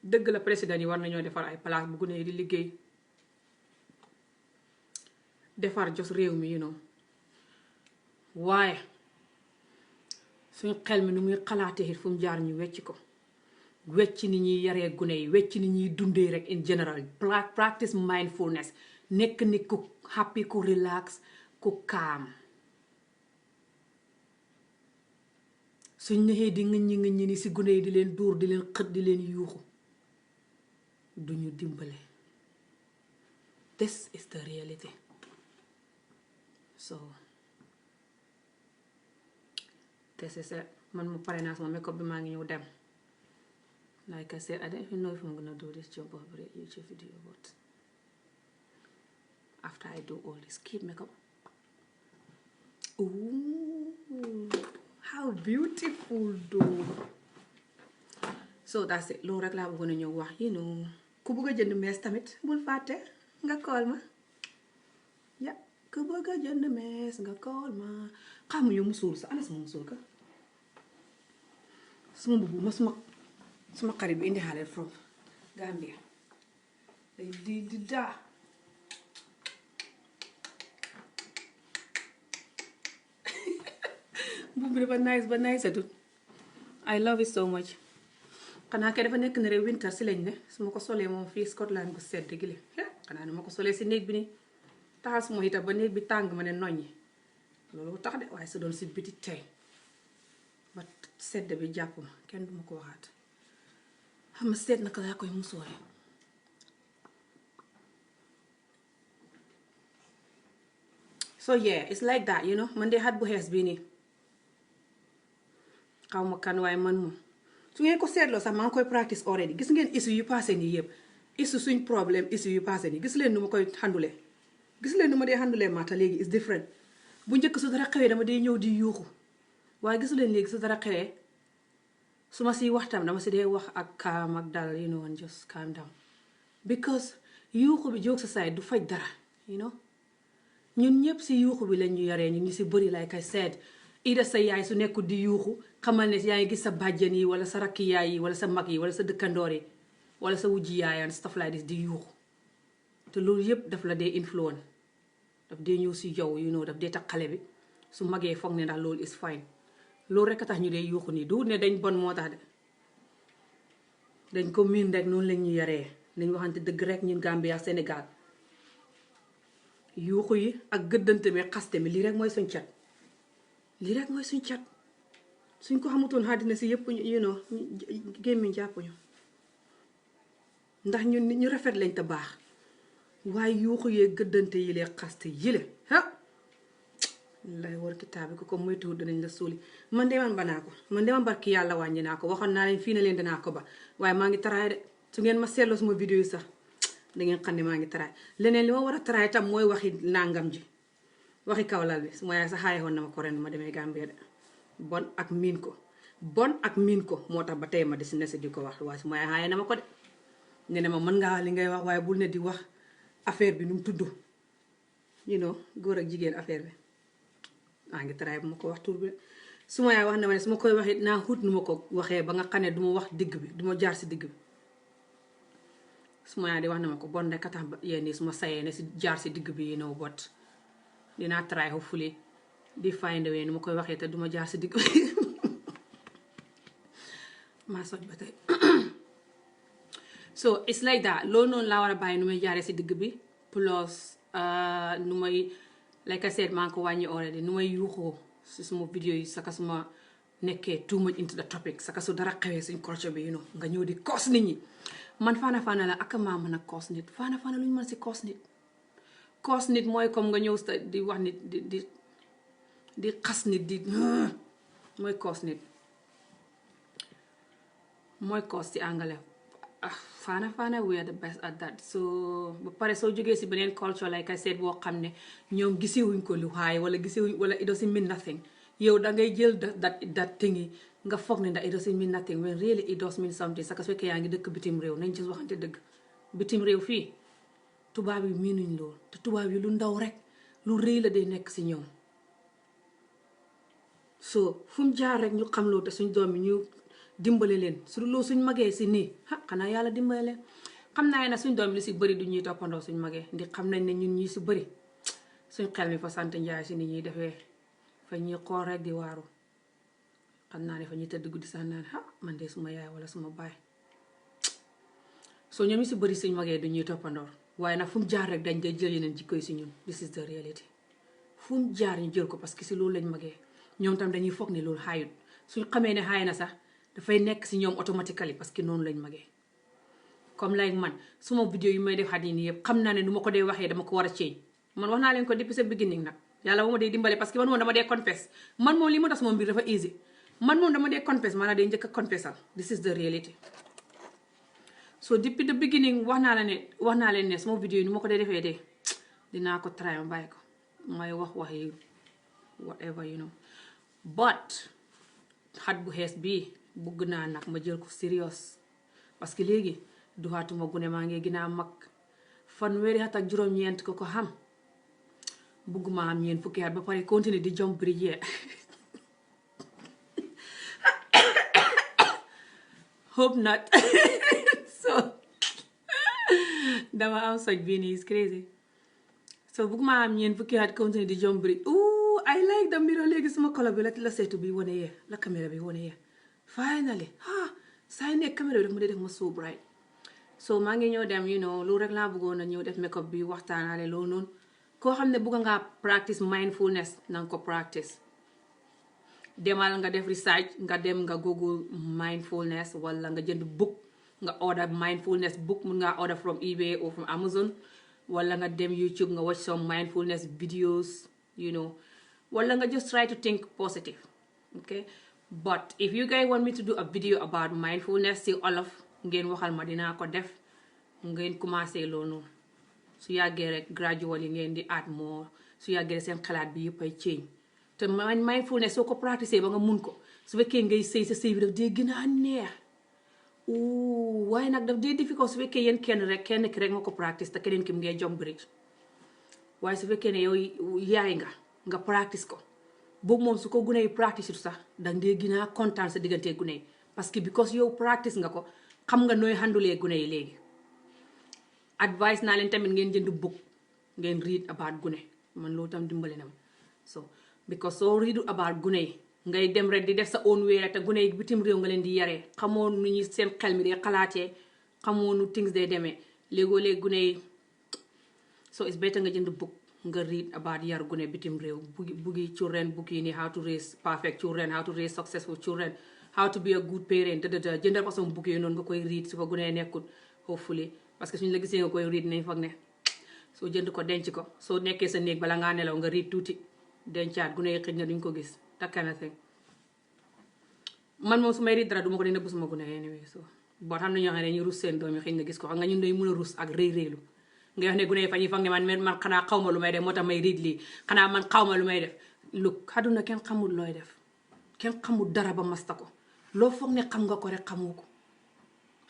dëgg la président yi war nañoo defar ay place bu gune yi di liggéey defar jos réew mi waaye suñ xel mi nu muy xalaatee fu mu jaar ñu wecc ko wecc ni ñuy yaree gune yi wecc ni ñuy dundee rek in general practice mindfulness nekk ni ku happy ku relax ku calm suñ nexee di ngëññi ni si gune yi di leen dóor di leen xët di leen yuuxu duñu dimbale this is the reality so this is it man mu pare naa sama makeup bi maa ngi ñëw dem like I said I don't even know if I'm gonna do this job of a YouTube video but after I do all this keep makeup ooh how beautiful though so that's it loolu rek laa bëggoon a ñëw wax ku bëgg a jënd mees tamit bul fàtte nga call ma ya ku bëgg a jënd mees nga call ma xamuñu musul sa ana sama musul ka suma mbubu ma suma xarit bi indi xale from Gambia di daa mbubu bi dafa nice ba nice atut I love it so much xanaa kay dafa nekk ne rek winter si lañ ne su ma ko solee moom fii Scotland bu sedd gi la xanaa ne ma ko solee si néeg bi nii taxal suma itam ba néeg bi tàng ma ne noññi loolu tax de waaye su doon si biti tey ba sedd bi jàpp ma kenn duma ko waxaat xam nga seet naka laa koy musoore so yeah it's like that man de xat bu xees bii nii xaw ma kan waaye man moom su ngeen ko seetloo sax maa ngi koy practice already gis ngeen issue yu passé nii yëpp issue suñ problème issue yu passé nii gis leen nu ma koy handule gis leen nu ma dee handule maata léegi is different bu njëkk su dara xewee dama dee ñëw di yuuxu waaye gisu leen léegi su dara xewee su ma siy waxtaan dama si dee wax ak calm ak dal and just calm down because yuuxu bi jóg sa saay du faj dara ñun ñëpp si yuuxu bi lañ ñu yaree ñun ñu si bëri like I said ida sa yaay su nekkul di yuuxu xamal ne yaa ngi gis sa bàjjen yi wala sa rakki yaay yi wala sa mag yi wala sa dëkkandoor yi wala sa wujji yaay and stuff like this di yuuxu te loolu yëpp daf la dee influence daf dee ñëw si yow daf dee tax xale bi su magee foog ne ndax loolu is fine loolu rek a tax ñu dee yuuxu nii du ne dañ bon moo tax de dañ ko miin rek noonu lañ ñu yaree nañ waxante dëgg rek ñun Gambia ak Sénégal yuuxu yi ak gëddante mi xaste mi lii rek mooy suñ cat lii rek mooy suñ cat suñ ko xamutoon àddina si yëpp gémmiñ jàppuñu ndax ñun nit ñu rafet lañ te baax waaye yuuxu yee gëddante yi lee xaste yile lay war kitaabi ko comme moytuwul danañ la suuli man de man banaa ko man de man barki yàlla wàññi naa ko waxoon naa leen fii na leen danaa ko ba waaye maa ngi taraay de su ngeen ma seetloo suma vidéo yi sax dangeen xam ne maa ngi taraay leneen li ma war a taraay tam mooy waxi nangam ji waxi kawlal bi su ma yaay sax xaaye woon na ma ko ren ma demee Gambie de bon ak miin ko moo tax ba tey ma des nesi di ko wax waaye su ma yaay xaaye na ma ko de ne ma mën ngaa li ngay wax waaye bul ne di wax affaire bi nu mu tudd góor ak jigéen affaire bi maa ngi taraay bu ma ko wax tur bi su ma yaay wax na ma ne su ma koy waxee naa xut nu ma ko waxee ba nga xam ne du ma wax digg bi du ma jaar si digg bi su ma yaay di wax na ma ko bon rek a tax yéen nii su ma sayee ne si jaar si digg bi bot dinaa taraay hopefully di find a way nu ma koy waxee te du ma jaar si digg bi maa soj ba tey so it's like that loolu noonu laa war a bàyyi nu may jaaree si digg bi plus nu may like I said maa ngi ko wàññi already nu may yuuxoo si suma vidéo yi saka suma nekkee too much into the topic saka su dara xewee suñ culture bi nga ñëw di koos nit ñi man faana la ak maa mën a koos nit faana lu ñu mën si koos nit mooy comme nga ñëw di wax nit di xas nit mooy koos nit mooy koos ci anglais faana we are the best at that so ba pare soo jógee si beneen culture like I said boo xam ne ñoom gisewuñ ko lu high wala gisewuñ wala it doesn't mean nothing yow da ngay jël that thing yi nga foog ne ndax it doesn't mean nothing when really it does mean something saka su fekkee yaa ngi dëkk bitim réew nañ ci waxante dëgg bitim réew fii tubaab yi miinuñ lool te tubaab yi lu ndaw rek lu rëy la day nekk si ñoom so fu mu jaar rek ñu xam loolu te suñ doom yi ñu dimbale leen su loolu suñ magee si nii xanaa yàlla dimbale leen xam naa ne suñ doom yi li si bëri du ñuy toppandoo suñ magee ndi xam nañ ne ñun ñi si bëri suñ xel mi fa sant njaay si ni ñuy defee fa ñuy xool rek di waaru xam naa ne fa ñuy tëdd guddi sax naan man de suma yaay wala suma baay so ñoom yi si bëri suñ magee du ñuy toppandoor waaye nag fu mu jaar rek dañ day jël yeneen jikko yi si ñun this is the reality fu mu jaar ñu jël ko parce que si loolu lañ magee ñoom tam dañuy foog ne loolu xaayut suñ xamee ne xaay na sax dafay nekk si ñoom automatically parce que noonu lañ magee comme like man suma vidéo yi may def xat yi nii yëpp xam naa ne nu ma ko dee waxee dama ko war a change man wax naa leen ko depuis sa beginning nag yàlla ba ma dee dimbale parce que man moom dama dee confess man moom li ma tax sama mbir dafa easy man moom dama dee confess maanaam day njëkk a confessal this is the reality so depuis the beginning wax naa leen ne sama vidéo yi nu ma ko dee defee de dinaa ko try ma bàyyi ko may wax yi whatever but xat bu xees bii bugg naa nag ma jël ko serious parce que léegi duxaatuma gune maa ngi gën a mag fanweeri at ak juróom-ñeent ko xam bugguma am ñeent fukki at ba pare continuer di jump bridge hope not so dama am soj bii nii is crazy so bugguma am ñeent fukki at continuer di jump bridge I like the mirror léegi suma kolo bi la seetu bi wane yee la caméra bi wane yee finally saa yu nekk caméra bi daf ma dee def ma so bright so maa ngi ñëw dem loolu rek laa bëggoon a ñëw def makeup bi waxtaanale loolu noonu koo xam ne bëgg ngaa practice mindfulness na nga ko practice demal nga def research nga dem nga google mindfulness wala nga jënd book nga order mindfulness book mun ngaa order from eBay or from Amazon wala nga dem YouTube nga watch some mindfulness videos wala nga just try to think positive okay but if you guys want me to do a video about mindfulness si Wolof ngeen waxal ma dinaa ko def ngeen commencé loolu su yàggee rek gradually ngeen di add more su yàggee seen xalaat bi yëpp ay change te mindfulness soo ko practice ba nga mun ko su fekkee ngay sëy sa sëy bi daf dee gën a neex waaye nag daf dee difficult su fekkee yéen kenn ki rek nga ko practice te keneen ki mu ngay jom bridge waaye su fekkee ne yow yaay nga practice ko boobu moom su ko gune yi practice sax danga dee gën a kontaan sa diggante gune yi parce que because yow practice nga ko xam nga nooy handlee gune yi léegi advice naa leen tamit ngeen jënd book ngeen read about gune man loolu tam dimbali na ma so because soo read about gune yi ngay dem rek di def sa own way te gune yi bitim réew nga leen di yaree xamoo nu ñu seen xel mi day xalaatee xamoo nu things day demee léegoo léegi gune yi so it's better nga jënd book nga read about yar gune bitim réew buggi children book yi ni how to raise perfect children how to raise successful children how to be a good parent jëndal façon book yooyu noonu nga koy read su fa gune nekkul hopefully parce que suñu la gisee nga koy read nañ foog ne soo jënd ko denc ko soo nekkee sa néeg bala ngaa nelaw nga read tuuti dencaat gune yi xëj na duñ ko gis that kind of thing man moom su may read dara duma ko dina bu suma gune anyway so boo xam ne ñoo xam ne ñu rus seen doom yi xëy na gis ko xam nga ñun day mën a rus ak réy-réylu nga wax ne gune yi fa ñuy foog ne man xanaa xaw ma lu may def moo tax may read lii xanaa man xaw ma lu may def lu xaduna kenn xamul looy def kenn xamul dara ba masta ko loo foog ne xam nga ko rek xamoo ko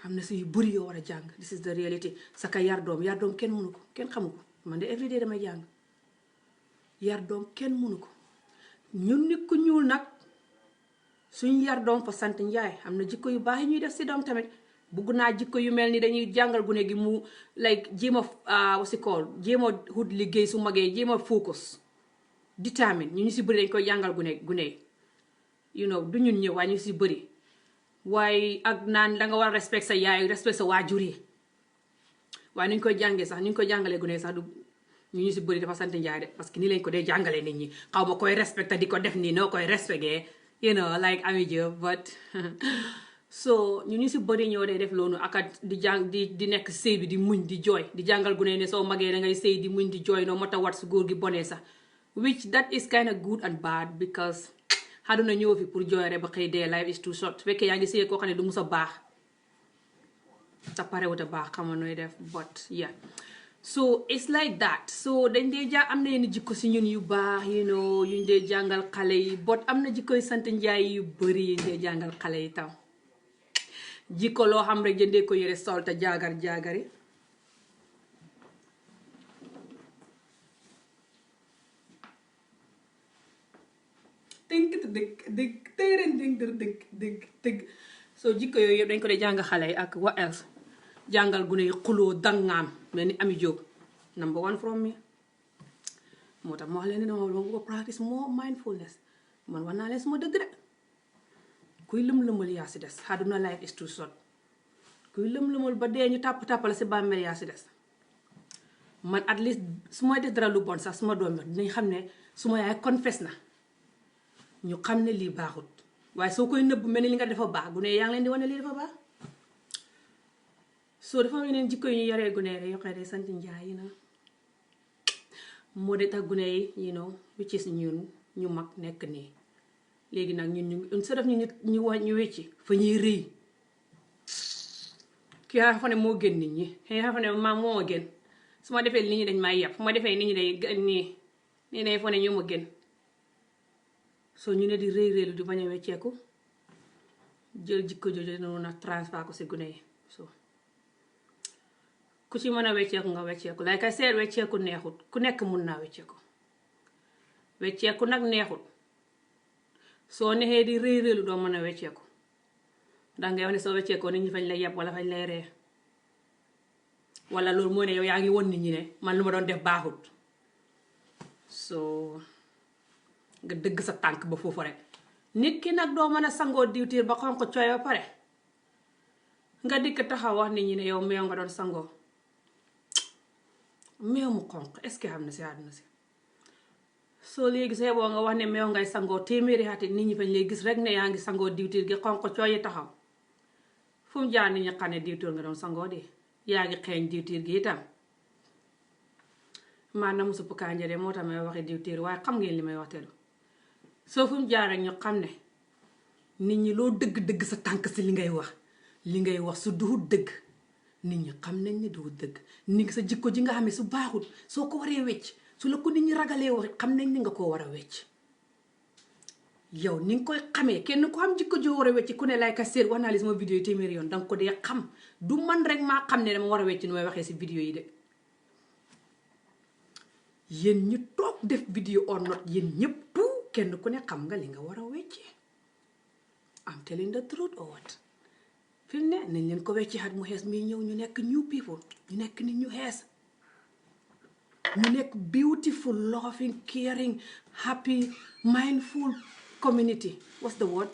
xam ne si yu bëri yoo war a jàng this is the reality saka yar doom kenn mënu ko kenn xamu ko man de everyday damay jàng yar doom kenn mënu ko ñun nit ku ñuul nag suñ yar doom fa sant njaay am na jikko yu baax yi ñuy def si doom tamit bugg naa jikko yu mel ni dañuy jàngal gune gi mu like jéem a what's it called jéem a wut liggéey su magee jéem a focus determine ñu si bëri dañ koy jàngal gune yi you know du ñun ñëw waaye ñu si bëri waaye ak naan danga war a respect sa yaay respect sa waajur yi waaye nuñ koy jàngee sax ñu koy jàngalee gune sax du ñu si bëri dafa sant njaay de parce que nii lañ ko dee jàngalee nit ñi xaw ma koy respecté di ko def nii noo koy respecté you know like Ami Jobe but so ñu si bëri ñoo dee def loolu ak di nekk sëy bi di muñ di jooy di jàngal gune ne soo magee da ngay sëy di muñ di jooy noo moo tax wat su góor gi bonee sax which that is kind of good and bad because xaduna ñëw fi pour jooy rek ba xëy dee life is too short su fekkee yaa ngi sëy koo xam ne du mus a baax sa parewut a baax xama nooy def but yeah so it's like that so dañ dee am na yenn jikko si ñun yu baax you know yuñ dee jàngal xale yi but am na jikko yu sant njaay yu bëri yuñ dee jàngal xale yi tam jikko loo xam rek jëndee ko yére sol te jaagari dëgg so jikko yooyu yëpp dañ ko dee jàng xale yi ak what else jàngal gune yi xuloo dangaam mel ni Ami Jobe number one from me moo tax ma wax leen ne dama bëgg a practice more mindfulness man wax naa leen suma dëgg de kuy lëm-lëmal yaa si des àdduna life is too short kuy lëm-lëmal ba dee ñu tàppala si bàmmeel yaa si des man at least su may def dara lu bon sax suma doom yi dinañ xam ne suma yaay confess na ñu xam ne lii baaxut waaye soo koy nëbb mel ni li nga dafa baax gune yaa ngi leen di wane lii dafa baax soo dafa am yeneen jikko yu ñu yaree gune rek yoo xam ne sant njaay yi na moo de tax gune yi you know which is ñun ñu mag nekk nii léegi nag ñun sa def ñu wecci fa ñuy rëy kii xa fa ne moo gën nit ñi xëy xa fa ne maam moo ma gën su ma defee nit ñi dañ may yàpp su ma defee nit ñi day nii day fa ne ñoo ma gën soo ñu ne di rëy di bañ a wecceeku jël jikko jooju noonu nag transfert ko si gune yi so ku ci mën a wecceeku nga wecceeku lay kay seet wecceeku neexut ku nekk mun naa wecceeku nag neexut soo nexee di rëy doo mën a wecceeku ndax ngay wax ne soo wecceekoo nit ñi fañ lay yeb wala fañ lay ree wala loolu mooy ne yow yaa ngi won nit ñi ne man lu ma doon def baaxut soo nga dëgg sa tànk ba foofu rek nit ki nag doo mën a sangoo diwtiir ba xonq cooy ba pare nga dikk taxaw wax nit ñi ne yow meew nga doon sangoo meew mu xonq est-ce que xam na si àdduna si soo léegi see boo nga wax ne meew ngay sangoo téeméeri xati nit ñi fañ lay gis rek ne yaa ngi sangoo diwtiir gi xonq cooy yi taxaw fu mu jaar nit ñi xam ne diwtiir nga doon sangoo de yaa ngi xeeñ diwtiir gi itam maanaam suppu kànja de moo tax may waxi diwtiir waaye xam ngeen li may wax teelu soo fu mu jaar rek ñu xam ne nit ñi loo dëgg-dëgg sa tànk si li ngay wax su duhut dëgg nit ñi xam nañ ne duhut dëgg nit sa jikko ji nga xam ne su baaxut soo ko waree wecc su la ko nit ñi ragalee wax xam nañ ni nga koo war a wecc yow ni nga koy xamee kenn ko xam jikko joo war a wecc ku ne lay ka seet wax naa li sama vidéo yi téeméeri yoon danga ko dee xam du man rek maa xam ne dama war a wecc nu may waxee si vidéo yi de yéen ñu toog def vidéo or not yéen ñëpp tout kenn ku ne xam nga li nga war a weccee am telling the truth or what fi mu ne nañ leen ko wecci xat mu xees mi ñëw ñu nekk new people ñu nekk nit ñu xees ñu nekk beautiful loving caring happy mindful community, what's the word,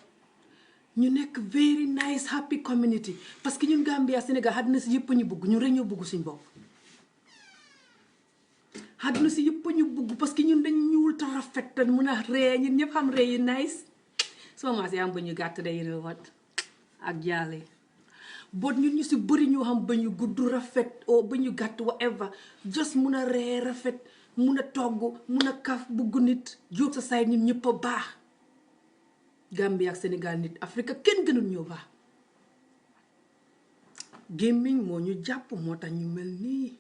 ñu nekk very nice happy community. Parce que ñun Gambia Sénégal àdduna si yëpp ñu bugg ñun rek ñoo bugg suñ bopp. àdduna si yëpp ñu bugg parce que ñun dañ ñuul te rafet te mun a ree ñun ñëpp xam ree yi nice. soo maasee am ba ñu gàtt de you know what ak jaale boot ñun ñu si bëri ñu xam ba ñu gudd rafet o ba ñu gàtt whatever just mun a ree rafet mun a togg mun a kaf bugg nit jóg sa say ñun ñëpp a baax. Gambie ak Sénégal nit Afrique kenn gënul ñoo baax. gémmiñ moo ñu jàpp moo tax ñu mel nii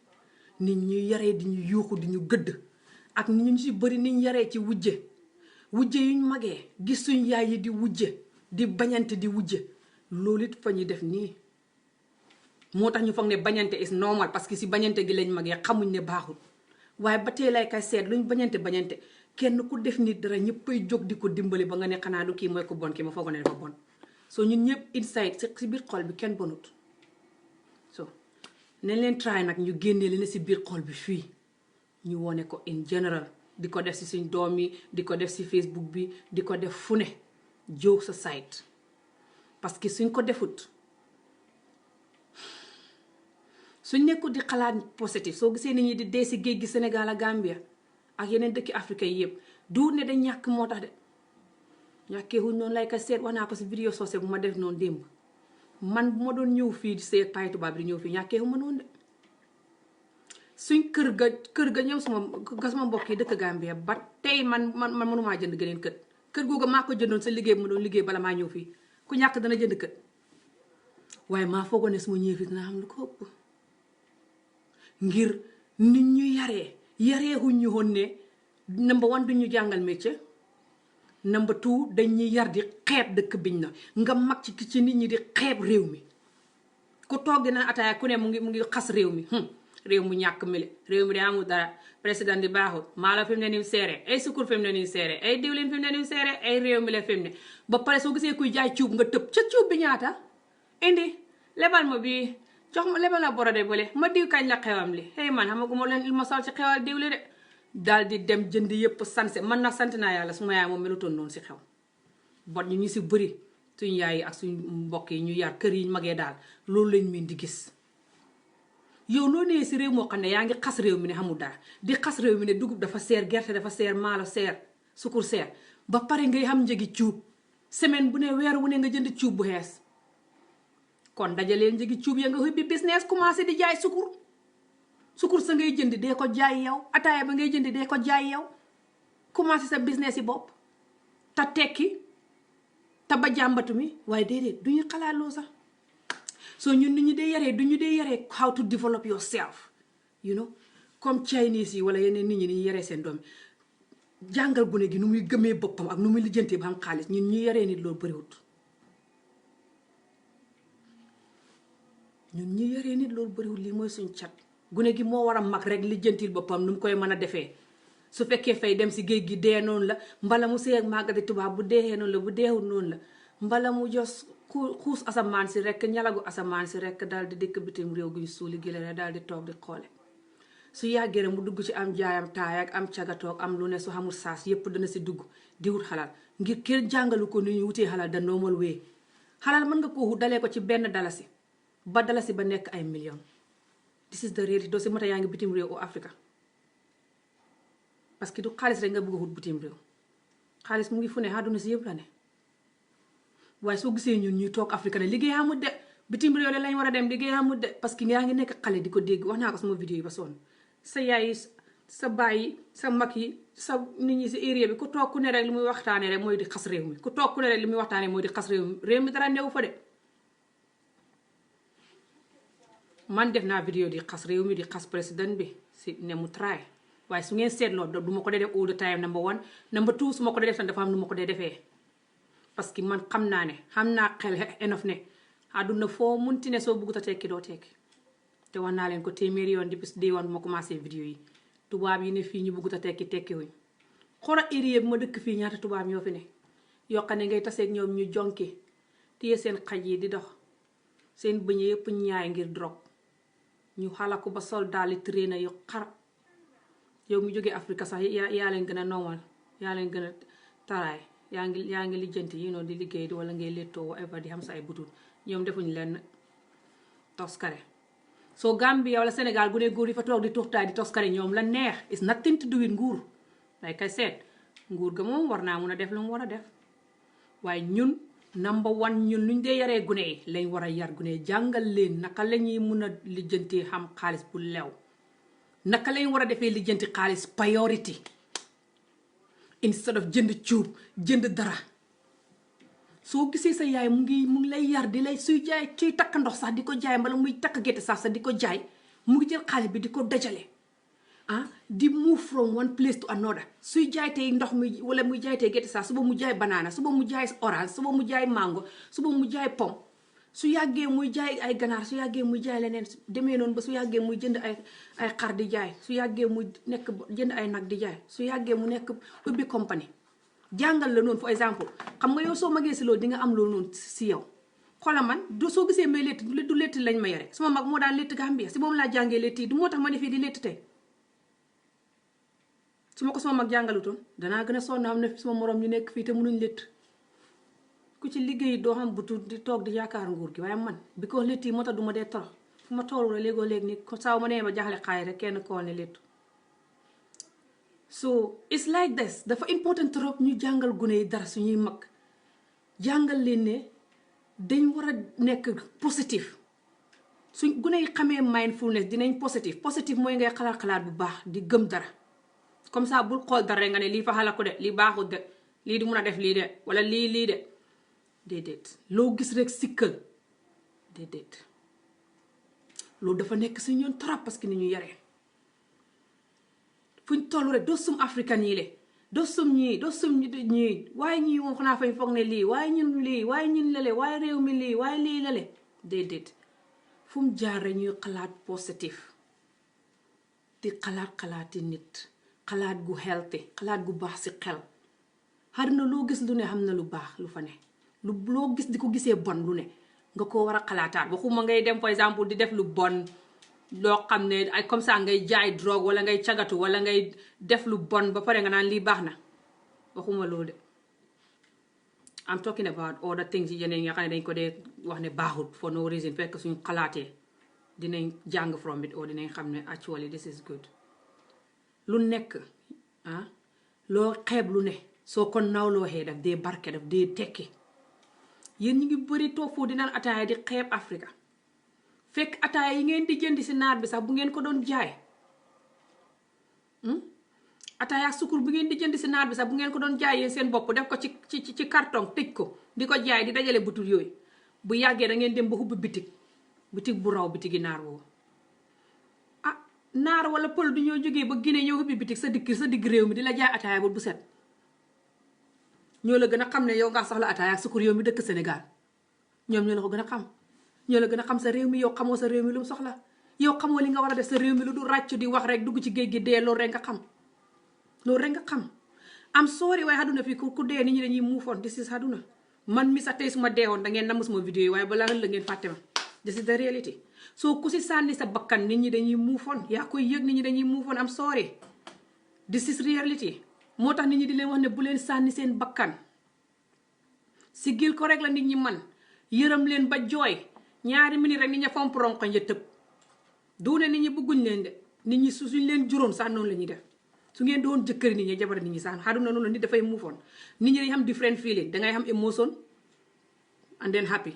nit ñu yaree di ñu yuuxu di ñu gëdd ak nit ñu si bëri niñ yaree ci wujje yuñ magee gis suñ yaay yi di wujje di bañante di wujje loolu it fa ñu def nii moo tax ñu foog ne bañante is normal parce que si bañante gi lañ magee xamuñ ne baaxul waaye ba tey lay kay seet luñ bañante kenn ku def nit dara ñëppay jóg di ko dimbali ba nga ne xanaa du kii mooy ko bon kii ma foog ne dafa bon so ñun ñëpp inside si biir xol bi kenn bonut so nañ leen try nag ñu génnee leen si biir xol bi fii ñu wone ko in general di ko def si suñ doom yi di ko def si Facebook bi di ko def fu ne jóg sa site parce que suñ ko defut suñ nekkul di xalaat positif soo gisee nit ñi di dee si géej gi Sénégal ak Gambia ak yeneen dëkki Afrique yi yëpp du ne dañ ñàkk moo tax de ñàkkee wuñ noonu lay ka seet wax naa ko si vidéo soose bu ma def noonu démb man bu ma doon ñëw fii di seet pay tubaab bi di ñëw fii ñàkkee wu ma noonu de suñ kër ga ñëw sama mbokk yi dëkk Gambia ba tey man mënumaa jënd geneen kër googu maa ko jëndoon sa liggéey ma doon liggéey bala maa ñëw fii ku ñàkk dana jënd kër waaye maa foogoon ne suma ñëwee fii dina am lu ko ëpp ngir nit ñu yaree huñ ñu woon ne number one duñ ñu jàngal métier number two dañ ñuy yar di xeeb dëkk biñ na nga mag ci nit ñi di xeeb réew mi ku toog dina ataaya ku ne mu ngi xas réew mi réew mu ñàkk mili réew mi de amul dara président di baaxul maalo fi mu ne ni seere ay sukkur fi mu ne ni seere ay diwlin fi mu ne ni seere ay réew mi la fi mu ne ba pare soo gisee kuy jaay cuub nga tëb ca cuub bi ñaata indi lebal ma bi jox ma lebal la borode bële ma diw kañ la xewam li hey man xamaguma leen il ma sol ci xewal diwli de daal di dem jënd yëpp sanse man na sant naa yàlla suma yaay moom melutoon noonu si xew bot ñu si bëri suñ yaay yi ak suñ mbokk yi ñu yar kër yi magee daal loolu lañ mën di gis yow noo nee si réew moo xam ne yaa ngi xas réew mi ne xamul dara di xas réew mi ne dugub dafa seer gerte dafa seer maalo seer sukur seer ba pare ngay xam njëgi cuub semaine bu ne weer wu ne nga jënd cuub bu xees kon dajaleen njëgi cuub ya nga ubbi business commencé di jaay sukur sa ngay jënd dee ko jaay yow ataaya ba ngay jënd dee ko jaay yow commencé sa business yi bopp te tekki te ba jàmbatu mi waaye déedéet du ñu xalaat loo sax so ñun nit ñi dee yaree how to develop yourself you know comme Chinese yi wala yeneen nit ñi ni ñu yaree seen doom jàngal gune gi nu muy gëmee boppam ak nu muy lijjantee ba am xaalis ñun ñu yaree nit loolu bëriwut lii mooy suñ cat gune gi moo war a mag rek lijjantil boppam nu mu koy mën a defee su fekkee fay dem si géej gi dee noonu la mbala mu seeg màggati tubaab bu deexee noonu la bu deexul noonu la mbala mu jos xuus asamaan si rek ñalagu asamaan si rek daal di dëkk bitim réew guñ suuli gi la daal di toog di xoole su yàggee rek mu dugg ci am jaayam taay ak am cagatoog am lu ne su xamul saas yépp dana si dugg di wut xalal ngir kenn jàngalu ko ni ñu wutee xalal da normal way xalal mën nga ko dalee ko ci benn dalasi ba dalasi ba nekk ay million this is the reality doo si mata yaa ngi bitim réew au Afrique parce que du xaalis rek nga bëgg a wut bitim réew xaalis mu ngi fu ne àdduna si yëpp la ne waaye soo gisee ñun ñuy toog Afrique ne liggéey amut de bitim réew la lañ war a dem liggéey amut de parce que yaa ngi nekk xale di ko dégg wax naa ko sama vidéo yi ba sonn sa yaay sa baay yi sa mag yi sa nit ñi si area bi ku toog ku ne rek li muy waxtaanee rek mooy di xas réew mi ku toog ku ne rek li muy waxtaanee mooy di xas réew mi dara newu fa de man def naa vidéo di xas réew mi di xas président bi si ne mu try waaye su ngeen seetloo du ma ko dee def all the time number one number two su ma ko dee def tam dafa am nu ma ko dee defee parce que man xam naa ne xam naa xel enof ne àdduna foo munti ne soo bëggut a tekki doo tekki te wax naa leen ko téeméeri yoon depuis day woon bu ma commencé vidéo yi tubaab yi ne fii ñu bëggut a tekki wuñ xora area bi ma dëkk fii ñaata tubaab ñoo fi ne yoo xam ne ngay taseeg ñoom ñu jonki téye seen xaj yi di dox seen bëñ yëpp ñaay ngir drogue ñu xala ko ba sol daali traîner yu xar yow mu jógee Afrique sax yaa leen gën a normal yaa leen gën a taraay yaa ngi lijjanti di liggéey wala ngay léttoo whatever di xam sa ay butut ñoom defuñ lenn toskare soo Gambia wala Sénégal gu ne góor yi fa toog di tuxtaay di toskare ñoom la neex is nothing to do with nguur like I said nguur ga moom war naa mun a def lu mu war a def waaye ñun number one ñun luñ dee yaree gune yi lañ war a yar gune yi jàngal leen naka la ñuy mun a lijjanti xam xaalis bu lew naka lañ war a defee lijjanti xaalis priority instead of jënd cuub jënd dara soo gisee sa yaay mu ngi lay yar di lay suy takk ndox sax di ko jaay mbala muy takk gerte sax di ko jaay mu ngi jël xaalis bi di ko dajale di move from one place to another suy jaay tey ndox mi wala muy jaay tey gerte sax suba mu jaay banana suba mu jaay orange suba mu jaay mango suba mu jaay pomme su yàggee muy jaay ay ganaar su yàggee muy jaay leneen demee noonu ba su yàggee muy jënd ay xar di jaay su yàggee muy nekk jënd ay nag di jaay su yàggee mu nekk ubbi compagnie jàngal la noonu for exemple xam nga yow soo magee si loolu di nga am loolu noonu si yow xoola man soo gisee may létt du létt lañ ma yore sama mag moo daan létt Gambia si moom laa jàngee létt yi du moo tax ma ne fii di létt tey su ma ko sama mag jàngalutoon danaa gën a sonn xam ne sama morom ñu nekk fii te mënuñ létt ku ci liggéey doo xam butu di toog di yaakaar nguur gi waaye man bi ko létt yi moo tax du ma dee torox fu ma toolu la léegoo léegi ni saa ma nee ba jaaxle xaay rek kenn koo ne léttu so it's like this dafa important trop ñu jàngal gune yi dara suñuy mag jàngal leen ne dañ war a nekk positif suñ gune yi xamee mindfulness dinañ positif mooy ngay xalaat bu baax di gëm dara comme ça bul xool dara nga ne lii fa xalaku de lii baaxul de lii di mun a def lii de wala lii de déedéet loo gis rek sikkal déedéet loolu dafa nekk si ñoon trop parce que ni ñu yaree fuñ tollu rek doo sum africain yi le doo sum ñii waaye ñii moom xanaa fañ foog ne lii waaye ñun lale waaye réew mi lii waaye lii lale déedéet fu mu jaar rek ñuy xalaat positif di xalaati nit xalaat gu healthy xalaat gu baax si xel àddina loo gis lu ne xam na lu baax lu fa ne loo gis di ko gisee bon lu ne nga ko war a xalaataat waxuma ngay dem par exemple di def lu bon loo xam ne ay comme ça ngay jaay drogue wala ngay cagatu wala ngay def lu bon ba pare nga naan lii baax na waxuma loolu de I'm talking about other things yi yeneen yi nga xam ne dañ ko dee wax ne baaxut for no reason fekk suñu xalaatee dinañ jàng from it or dinañ xam ne actually this is good lu nekk loo xeeb lu ne soo ko nawloo xee daf dee barke daf dee tekki yéen ñi ngi bëri toog foofu di naan ataaya di xeeb Afrika fekk ataaya yi ngeen di jënd si naar bi sax bu ngeen ko doon jaay ataaya sukur bu ngeen di jënd si naar bi sax bu ngeen ko doon jaay yéen seen bopp def ko ci carton tëj ko di ko jaay di dajale butul yooyu bu yàggee da ngeen dem ba ubbi bitig bu raw bitigi naar woowu naar wala pël du ñoo jógee ba Guinée ñoo ubbi bitig sa digg réew mi di la jaay ataaya bu set ñoo la gën a xam ne yow nga soxla ataaya ak sukur yow mi dëkk Sénégal ñoom ñoo la ko gën a xam ñoo la gën a xam sa réew mi yow xamoo sa réew mi lu mu soxla yow xamoo li nga war a def sa réew mi lu du ràcc di wax rek dugg ci géej gi dee loolu rek nga xam am sorry waaye àdduna fii ku dee nit ñi dañuy muufoon this is àdduna man mi sax tey su ma deewoon da ngeen namm suma vidéo yi waaye balaa la ngeen fàtte ma this is the reality soo ku si sànni sa bakkan nit ñi dañuy muufoon yaa koy yëg nit ñi dañuy muufoon am sorry this is reality moo tax nit ñi di leen wax ne bu leen sànni seen bakkan siggil ko rek la nit ñi man yërëm leen ba jooy ñaari minute rek nit ñi fomp ronkoñ ya tëb duune nit ñi bëgguñ leen de nit ñi suñ leen juróom sax noonu la ñuy def su ngeen doon jëkkëri nit ñi jabar nit ñi sax xaduna noonu nit dafay muufoon nit ñi dañ xam different feeling dangay xam emotion and then happy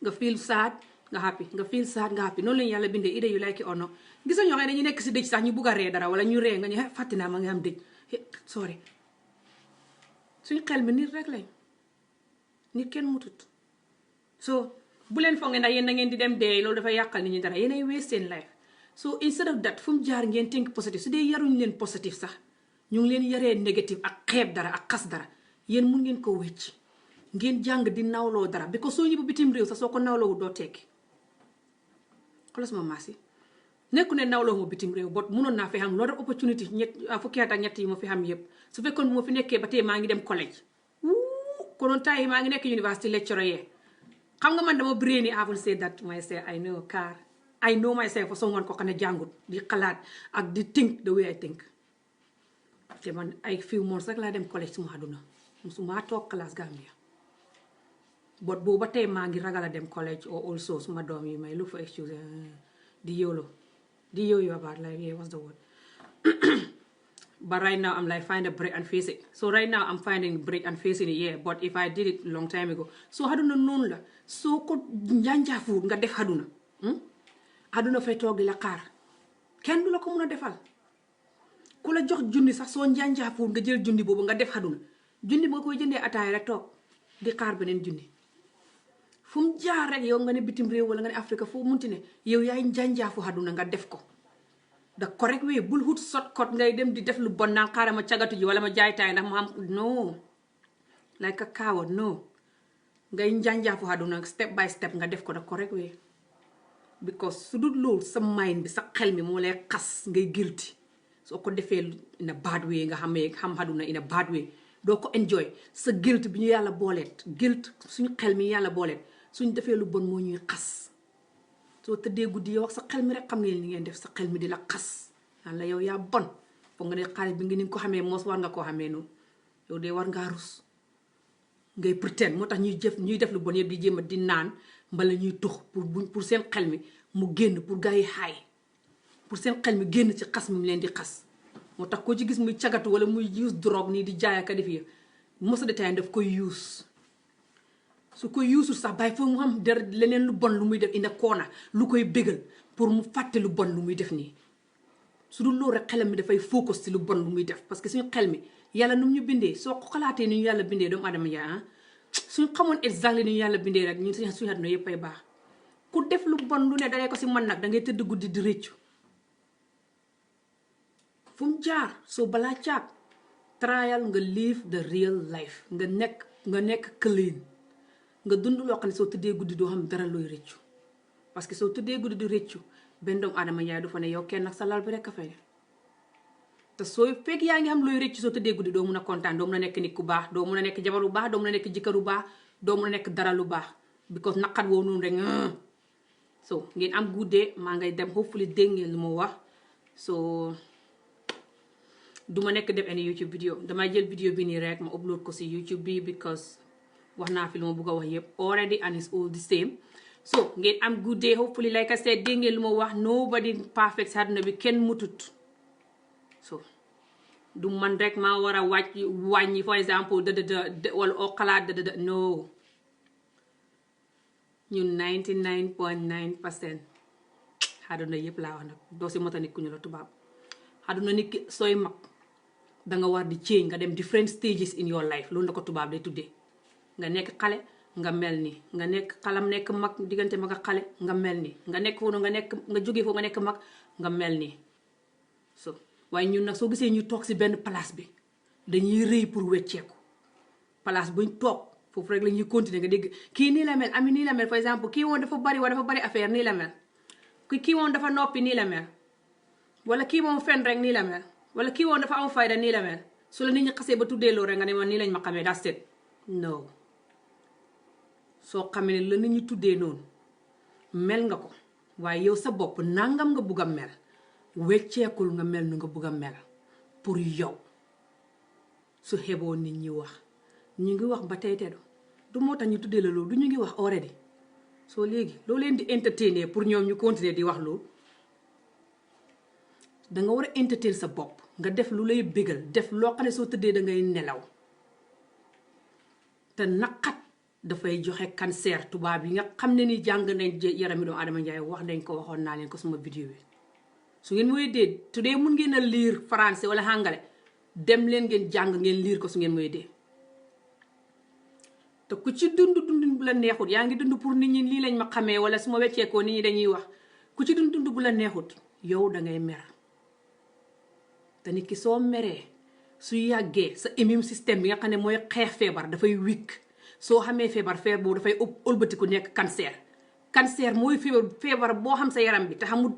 nga feel sad nga happy nga feel sad nga happy noonu lañu yàlla bindee idée yu like or no gis ñoo xam ne dañu nekk si dëj sax ñu bugg a ree dara wala ñu ree nga ñu fàtti naa ma nga am dëj sorry suñ xel mi nit rek lañ nit kenn mutut so bu leen foog ne ndax yéen da ngeen di dem dee loolu dafay yàqal nit ñi dara yéenay waste seen life so instead of that fu mu jaar ngeen think positive su dee yaruñ leen positive sax ñu ngi leen yaree négative ak xeeb dara ak xas dara yéen mun ngeen ko wecc ngeen jàng di nawloo dara bi ko soo ñibbu bitim réew sax soo ko nawloowu doo tekki xoolal sama maas yi nekku ne nawloo ma bitim réew bot munoon naa fi xam loolu opportunity fukki at ak ñett yi ma fi xam yëpp su fekkoon moo fi nekkee ba tey maa ngi dem collège konoon temps yi maa ngi nekk university lecturer yee xam nga man dama brainy I will say that myself I know myself for someone ko xam ne jàngut di xalaat ak di think the way I think te man ay few months rek laa dem collège suma àdduna musuma toog classe Gambia but booba tey maa ngi ragal a dem college or also suma doom yi may look for excuse di YOLO about like yeah what's the word but right now I'm like find a break and face it so right now I'm finding break and facing it yeah but if I did it long time ago so haduna noonu la soo ko njanjaafuut nga def haduna fay toog di la xaar kenn du la ko mun a defal ku la jox junni sax soo njanjaafuut nga jël junni boobu nga def haduna junni ba nga koy jëndee ataaya rek toog di xaar beneen junni fu mu jaar rek yow nga ne bitim réew wala nga ne Afrique foo munti ne yow yaay njanjaafu haduna nga def ko da correct way bul hut shortcut ngay dem di def lu bon naan xaaral ma cagatu ji wala ma jaay taay ndax ma am no like a coward no ngay njanjaafu haduna step by step nga def ko da correct way because su dul loolu sa mind bi sa xel mi moo lay xas ngay guilty soo ko defee in a bad way nga xam haduna in a bad way doo ko enjoy sa guilt bi ñu yàlla booleet guilt suñu xel mi yàlla booleet suñ defee lu bon moo ñuy xas soo tëddee guddi yow ak sa xel mi rek xam ngeen li ngeen def sa xel mi di la xas naan la yow yaa bon foog nga ne xaalis bi nga ni ko xamee moos war nga koo xamee noonu yow de war ngaa rus ngay pretend moo tax ñuy def lu bon yëpp di jéem a di naan mbala ñuy tux pour seen xel mi mu génn pour gars yi xaay pour seen xel mi génn ci xas mi mu leen di xas moo tax koo ci gis muy cagatu wala muy use drogue nii di jaay ak a def yi most of the time daf koy use su ko yuusul sax bàyyi foofu mu xam leneen lu bon lu muy def ina koona lu koy bégal pour mu fàtte lu bon lu muy def nii su dul loolu rek xelam mi dafay focus ci lu bon lu muy def parce que suñu xel mi yàlla nu mu ñu bindee soo ko xalaatee ni ñu yàlla bindee doomu adama yaa suñu xamoon exactly ni ñu yàlla bindee rek ñun suñu àdduna yëpp ay baax ku def lu bon lu ne dangay ko ci man nag dangay tëdd guddi di rëccu fu mu jaar soo balaa caag trial nga live the real life nga nekk clean nga dund loo xam ne soo tëddee guddi doo xam dara looy rëccu parce que soo tëddee guddi di rëccu benn doomu aadama yaay du fa ne yow kenn nag sa lal bi rek a fay te sooy fekk yaa ngi xam looy rëccu soo tëddee guddi doo mun a kontaan doo mun a nekk nit ku baax doo mun a nekk jabar bu baax doo mun a nekk jëkkër bu baax doo mun a nekk dara lu baax because naqat woo noonu rek so ngeen am guddee maa ngay dem hopefully dégg ngeen lu ma wax so duma nekk def any YouTube vidéo damay jël vidéo bi nii rek ma upload ko si YouTube bi because wax naa fi lu ma bëgg a wax yëpp already and it's all the same so ngeen am good day hopefully like I said dégg ngeen lu ma wax nobody perfect si àdduna bi kenn mutut so du man rek maa war a wàññi for exemple wala oo xalaat no ñun 99.9% àdduna yëpp laa wax nag doo si mota nit ku ñu la tubaab àdduna nit ki sooy mag danga war di change nga dem different stages in your life loolu la ko tubaab day tuddee nga nekk xale nga mel ni nga nekk xalam nekk mag diggante mag ak xale nga mel ni nga nekk foofu nga jógee foofu nga nekk mag nga mel ni so waaye ñun nag soo gisee ñu toog si benn place bi dañuy rëy pour wecceeku place buñ toog foofu rek la ñuy continuer nga dégg kii nii la mel ami nii la mel par exemple kii woon dafa bari affaire nii la mel kii woon dafa noppi nii la mel wala kii moom fen rek nii la mel wala kii woon dafa am fayda nii la mel su la nit ñi xasee ba tuddee loolu rek nga ne man nii lañ ma xamee daa set no soo xamee ne la nit ñi tuddee noonu mel nga ko waaye yow sa bopp nangam nga bugg a mel wecceekul nga mel nu nga bugg a mel pour yow su xeboo nit ñi wax ñu ngi wax ba tey tedu du moo tax ñu tuddee la loolu du ñu ngi wax already soo léegi loo leen di entertainer pour ñoom ñu continuer di wax loolu danga war a entertain sa bopp nga def lu lay bégal def loo xam ne soo tëddee dangay nelaw te naqat dafay joxe cancer tubaab yi nga xam ne ni jàng nañ yarami doomu Adama Njaay wax nañ ko waxoon naa leen ko suma vidéo bi su ngeen mooy dee tuddee mun ngeen a lire français wala angale dem leen ngeen jàng ngeen lire ko su ngeen mooy dee te ku ci dund bu la neexut yaa ngi dund pour nit ñi lii lañ ma xamee wala su ma wecceekoo nit ñi dañuy wax ku ci dund bu la neexut yow dangay mer te nit ki soo meree su yàggee sa immune système bi nga xam ne mooy xeex feebar dafay weak soo xamee feebar boobu dafay ëlbatiku nekk cancer mooy feebar boo xam sa yaram bi te xamul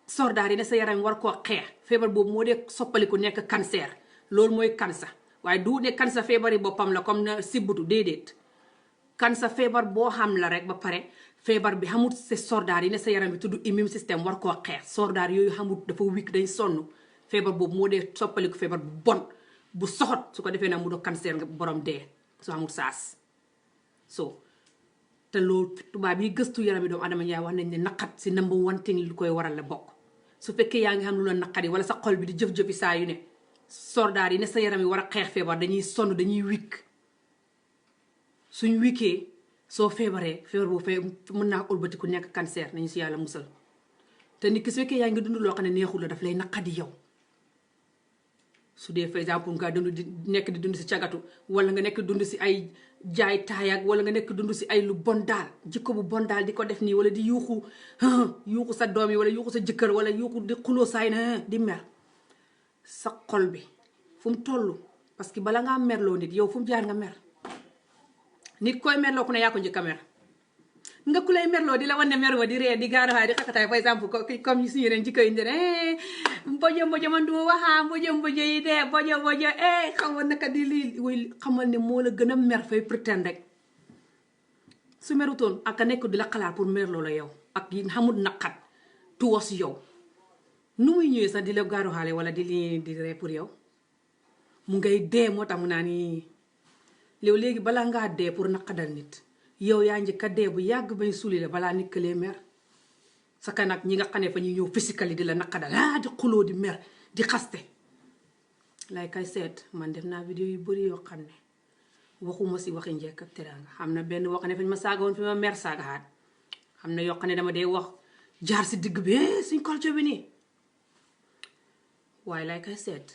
sordaar yi ne sa yaram war koo xeex feebar boobu moo dee soppaliku nekk cancer loolu mooy cancer waaye du ne cancer feebar yi boppam la comme na sibbutu déedéet cancer feebar boo xam la rek ba pare feebar bi xamul sa sordaar yi ne sa yaram bi tudd immune système war koo xeex sordaar yooyu xamul dafa weak day sonn feebar boobu moo dee soppaliku feebar bu bon bu soxot su ko defee nag mu do cancer nga borom dee soo amul saas so te loolu tubaab yi gëstu yaram yi doomu adama yaay wax nañ ne naqat si number one thing lu koy waral la bokk su fekkee yaa ngi xam lu la naqari wala sa xol bi di jëf-jëfi saa yu ne soldaar yi ne sa yaram yi war a xeex feebar dañuy sonn dañuy wikk suñ wikkee soo feebaree feebar boobu mën naa ëlbati ku nekk cancer nañu si yàlla musal te nit ki su fekkee yaa ngi dund loo xam ne neexul la daf lay naqadi yow su dee par exemple nga nekk di dund si cagatu wala nga nekk dund si ay jaay taayak wala nga nekk dund si ay lu bon daal jikko bu bon daal di ko def nii wala di yuuxu sa doom yi wala yuuxu sa jëkkër wala yuuxu di xuloo saay na di mer sa xol bi fu mu toll parce que bala ngaa merloo nit yow fu mu jaar nga mer nit koy merloo ku ne yaa ko njëkk a mer nga ku lay merloo di la wan ne mer wa di ree di gaarawaay di xakataay par exemple comme suñu yeneen jikko yi ñu ne mbojo man du waxaa mbojo yi dee mbojo xamal naka di lii woy xamal ne moo la gën a mer fay pretend rek su merutoon ak a nekk di la xalaat pour merloo la yow ak yi xamul naqat tuwas yow nu muy ñëwee sax di la gaaruwaale wala di lii di ree pour yow mu ngay dee moo tax mu naa ni léegi balaa ngaa dee pour naqadal nit yow yaa njëkk a dee bu yàgg bañ suli la balaa nit këlee mer sa kan nag ñi nga xam ne fa ñuy ñëw physically di la naqadal di xuloo di mer di xaste lay kay seet man def naa vidéo yu bëri yoo xam ne waxuma si waxi njëkk ak teraanga xam na benn wax ne fañ ma saaga woon fi ma mer saagahaat xam na yoo xam ne dama dee wax jaar si digg bi suñ culture bi nii waaye lay kay seet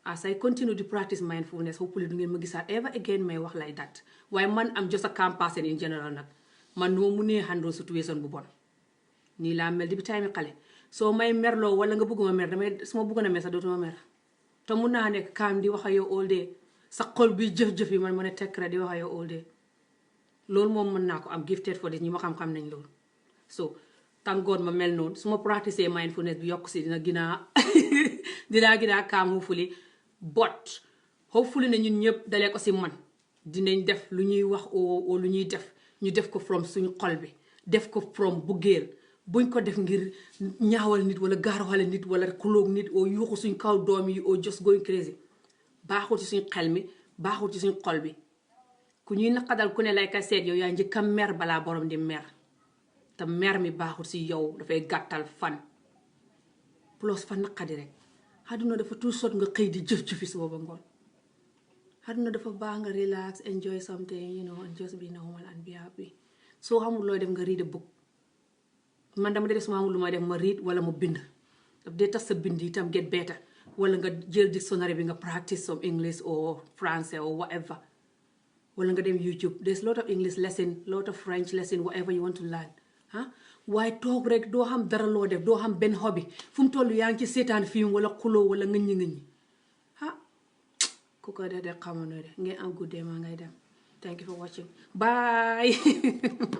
as I continue to practice mindfulness hopefully du ngeen ma gisaat ever again may wax like that waaye man am just a calm person in general nag man nu ma munee handle situation bu bon nii laa mel di bi time xale soo may merloo wala nga bëgguma mer damay su ma bëggoon a mer sax dootuma mer te mun naa nekk calm di wax ak yow all day sa xol bi jëf-jëf yi man ma ne tekk rek di wax ak yow all day loolu moom mën naa ko am gifted for this ñi ma xam-xam nañ loolu so thank God ma mel noonu su ma practice mindfulness bi yokk si dina gën a calm hopefully but hopefully ne ñun ñëpp dalee ko si man dinañ def lu ñuy wax o lu ñuy def ñu def ko from suñu xol bi def ko from buggeel buñ ko def ngir ñaawal nit wala gaarawale nit wala kulóog nit o yuuxu suñ kaw doom yi o just going crazy baaxul ci suñ xel mi baaxul ci suñ xol bi ku ñuy naqadal ku ne lay ka seet yow yaa njëkk a mer balaa borom di mer te mer mi baaxul ci yow dafay gàttal fan plus fa naqadi rek àdduna dafa tout sot nga xëy di jëf-jëfi si booba ngoon àdduna dafa baax nga relax enjoy something and just be normal and be happy soo xamul looy def nga read a book man dama def suma xamul lu may def ma read wala mu bind daf dee tax sa bind itam get better wala nga jël dictionary bi nga practice some English or Français or whatever wala nga dem YouTube there's lot of English lesson lot of French lesson whatever you want to learn waaye toog rek doo xam dara loo def doo xam benn hobby fu mu toll yaa ngi ci seetaan film wala xuloo wala ngëññi ku ko def de xamoon de ngeen am good day maa ngay dem thank you for watching bye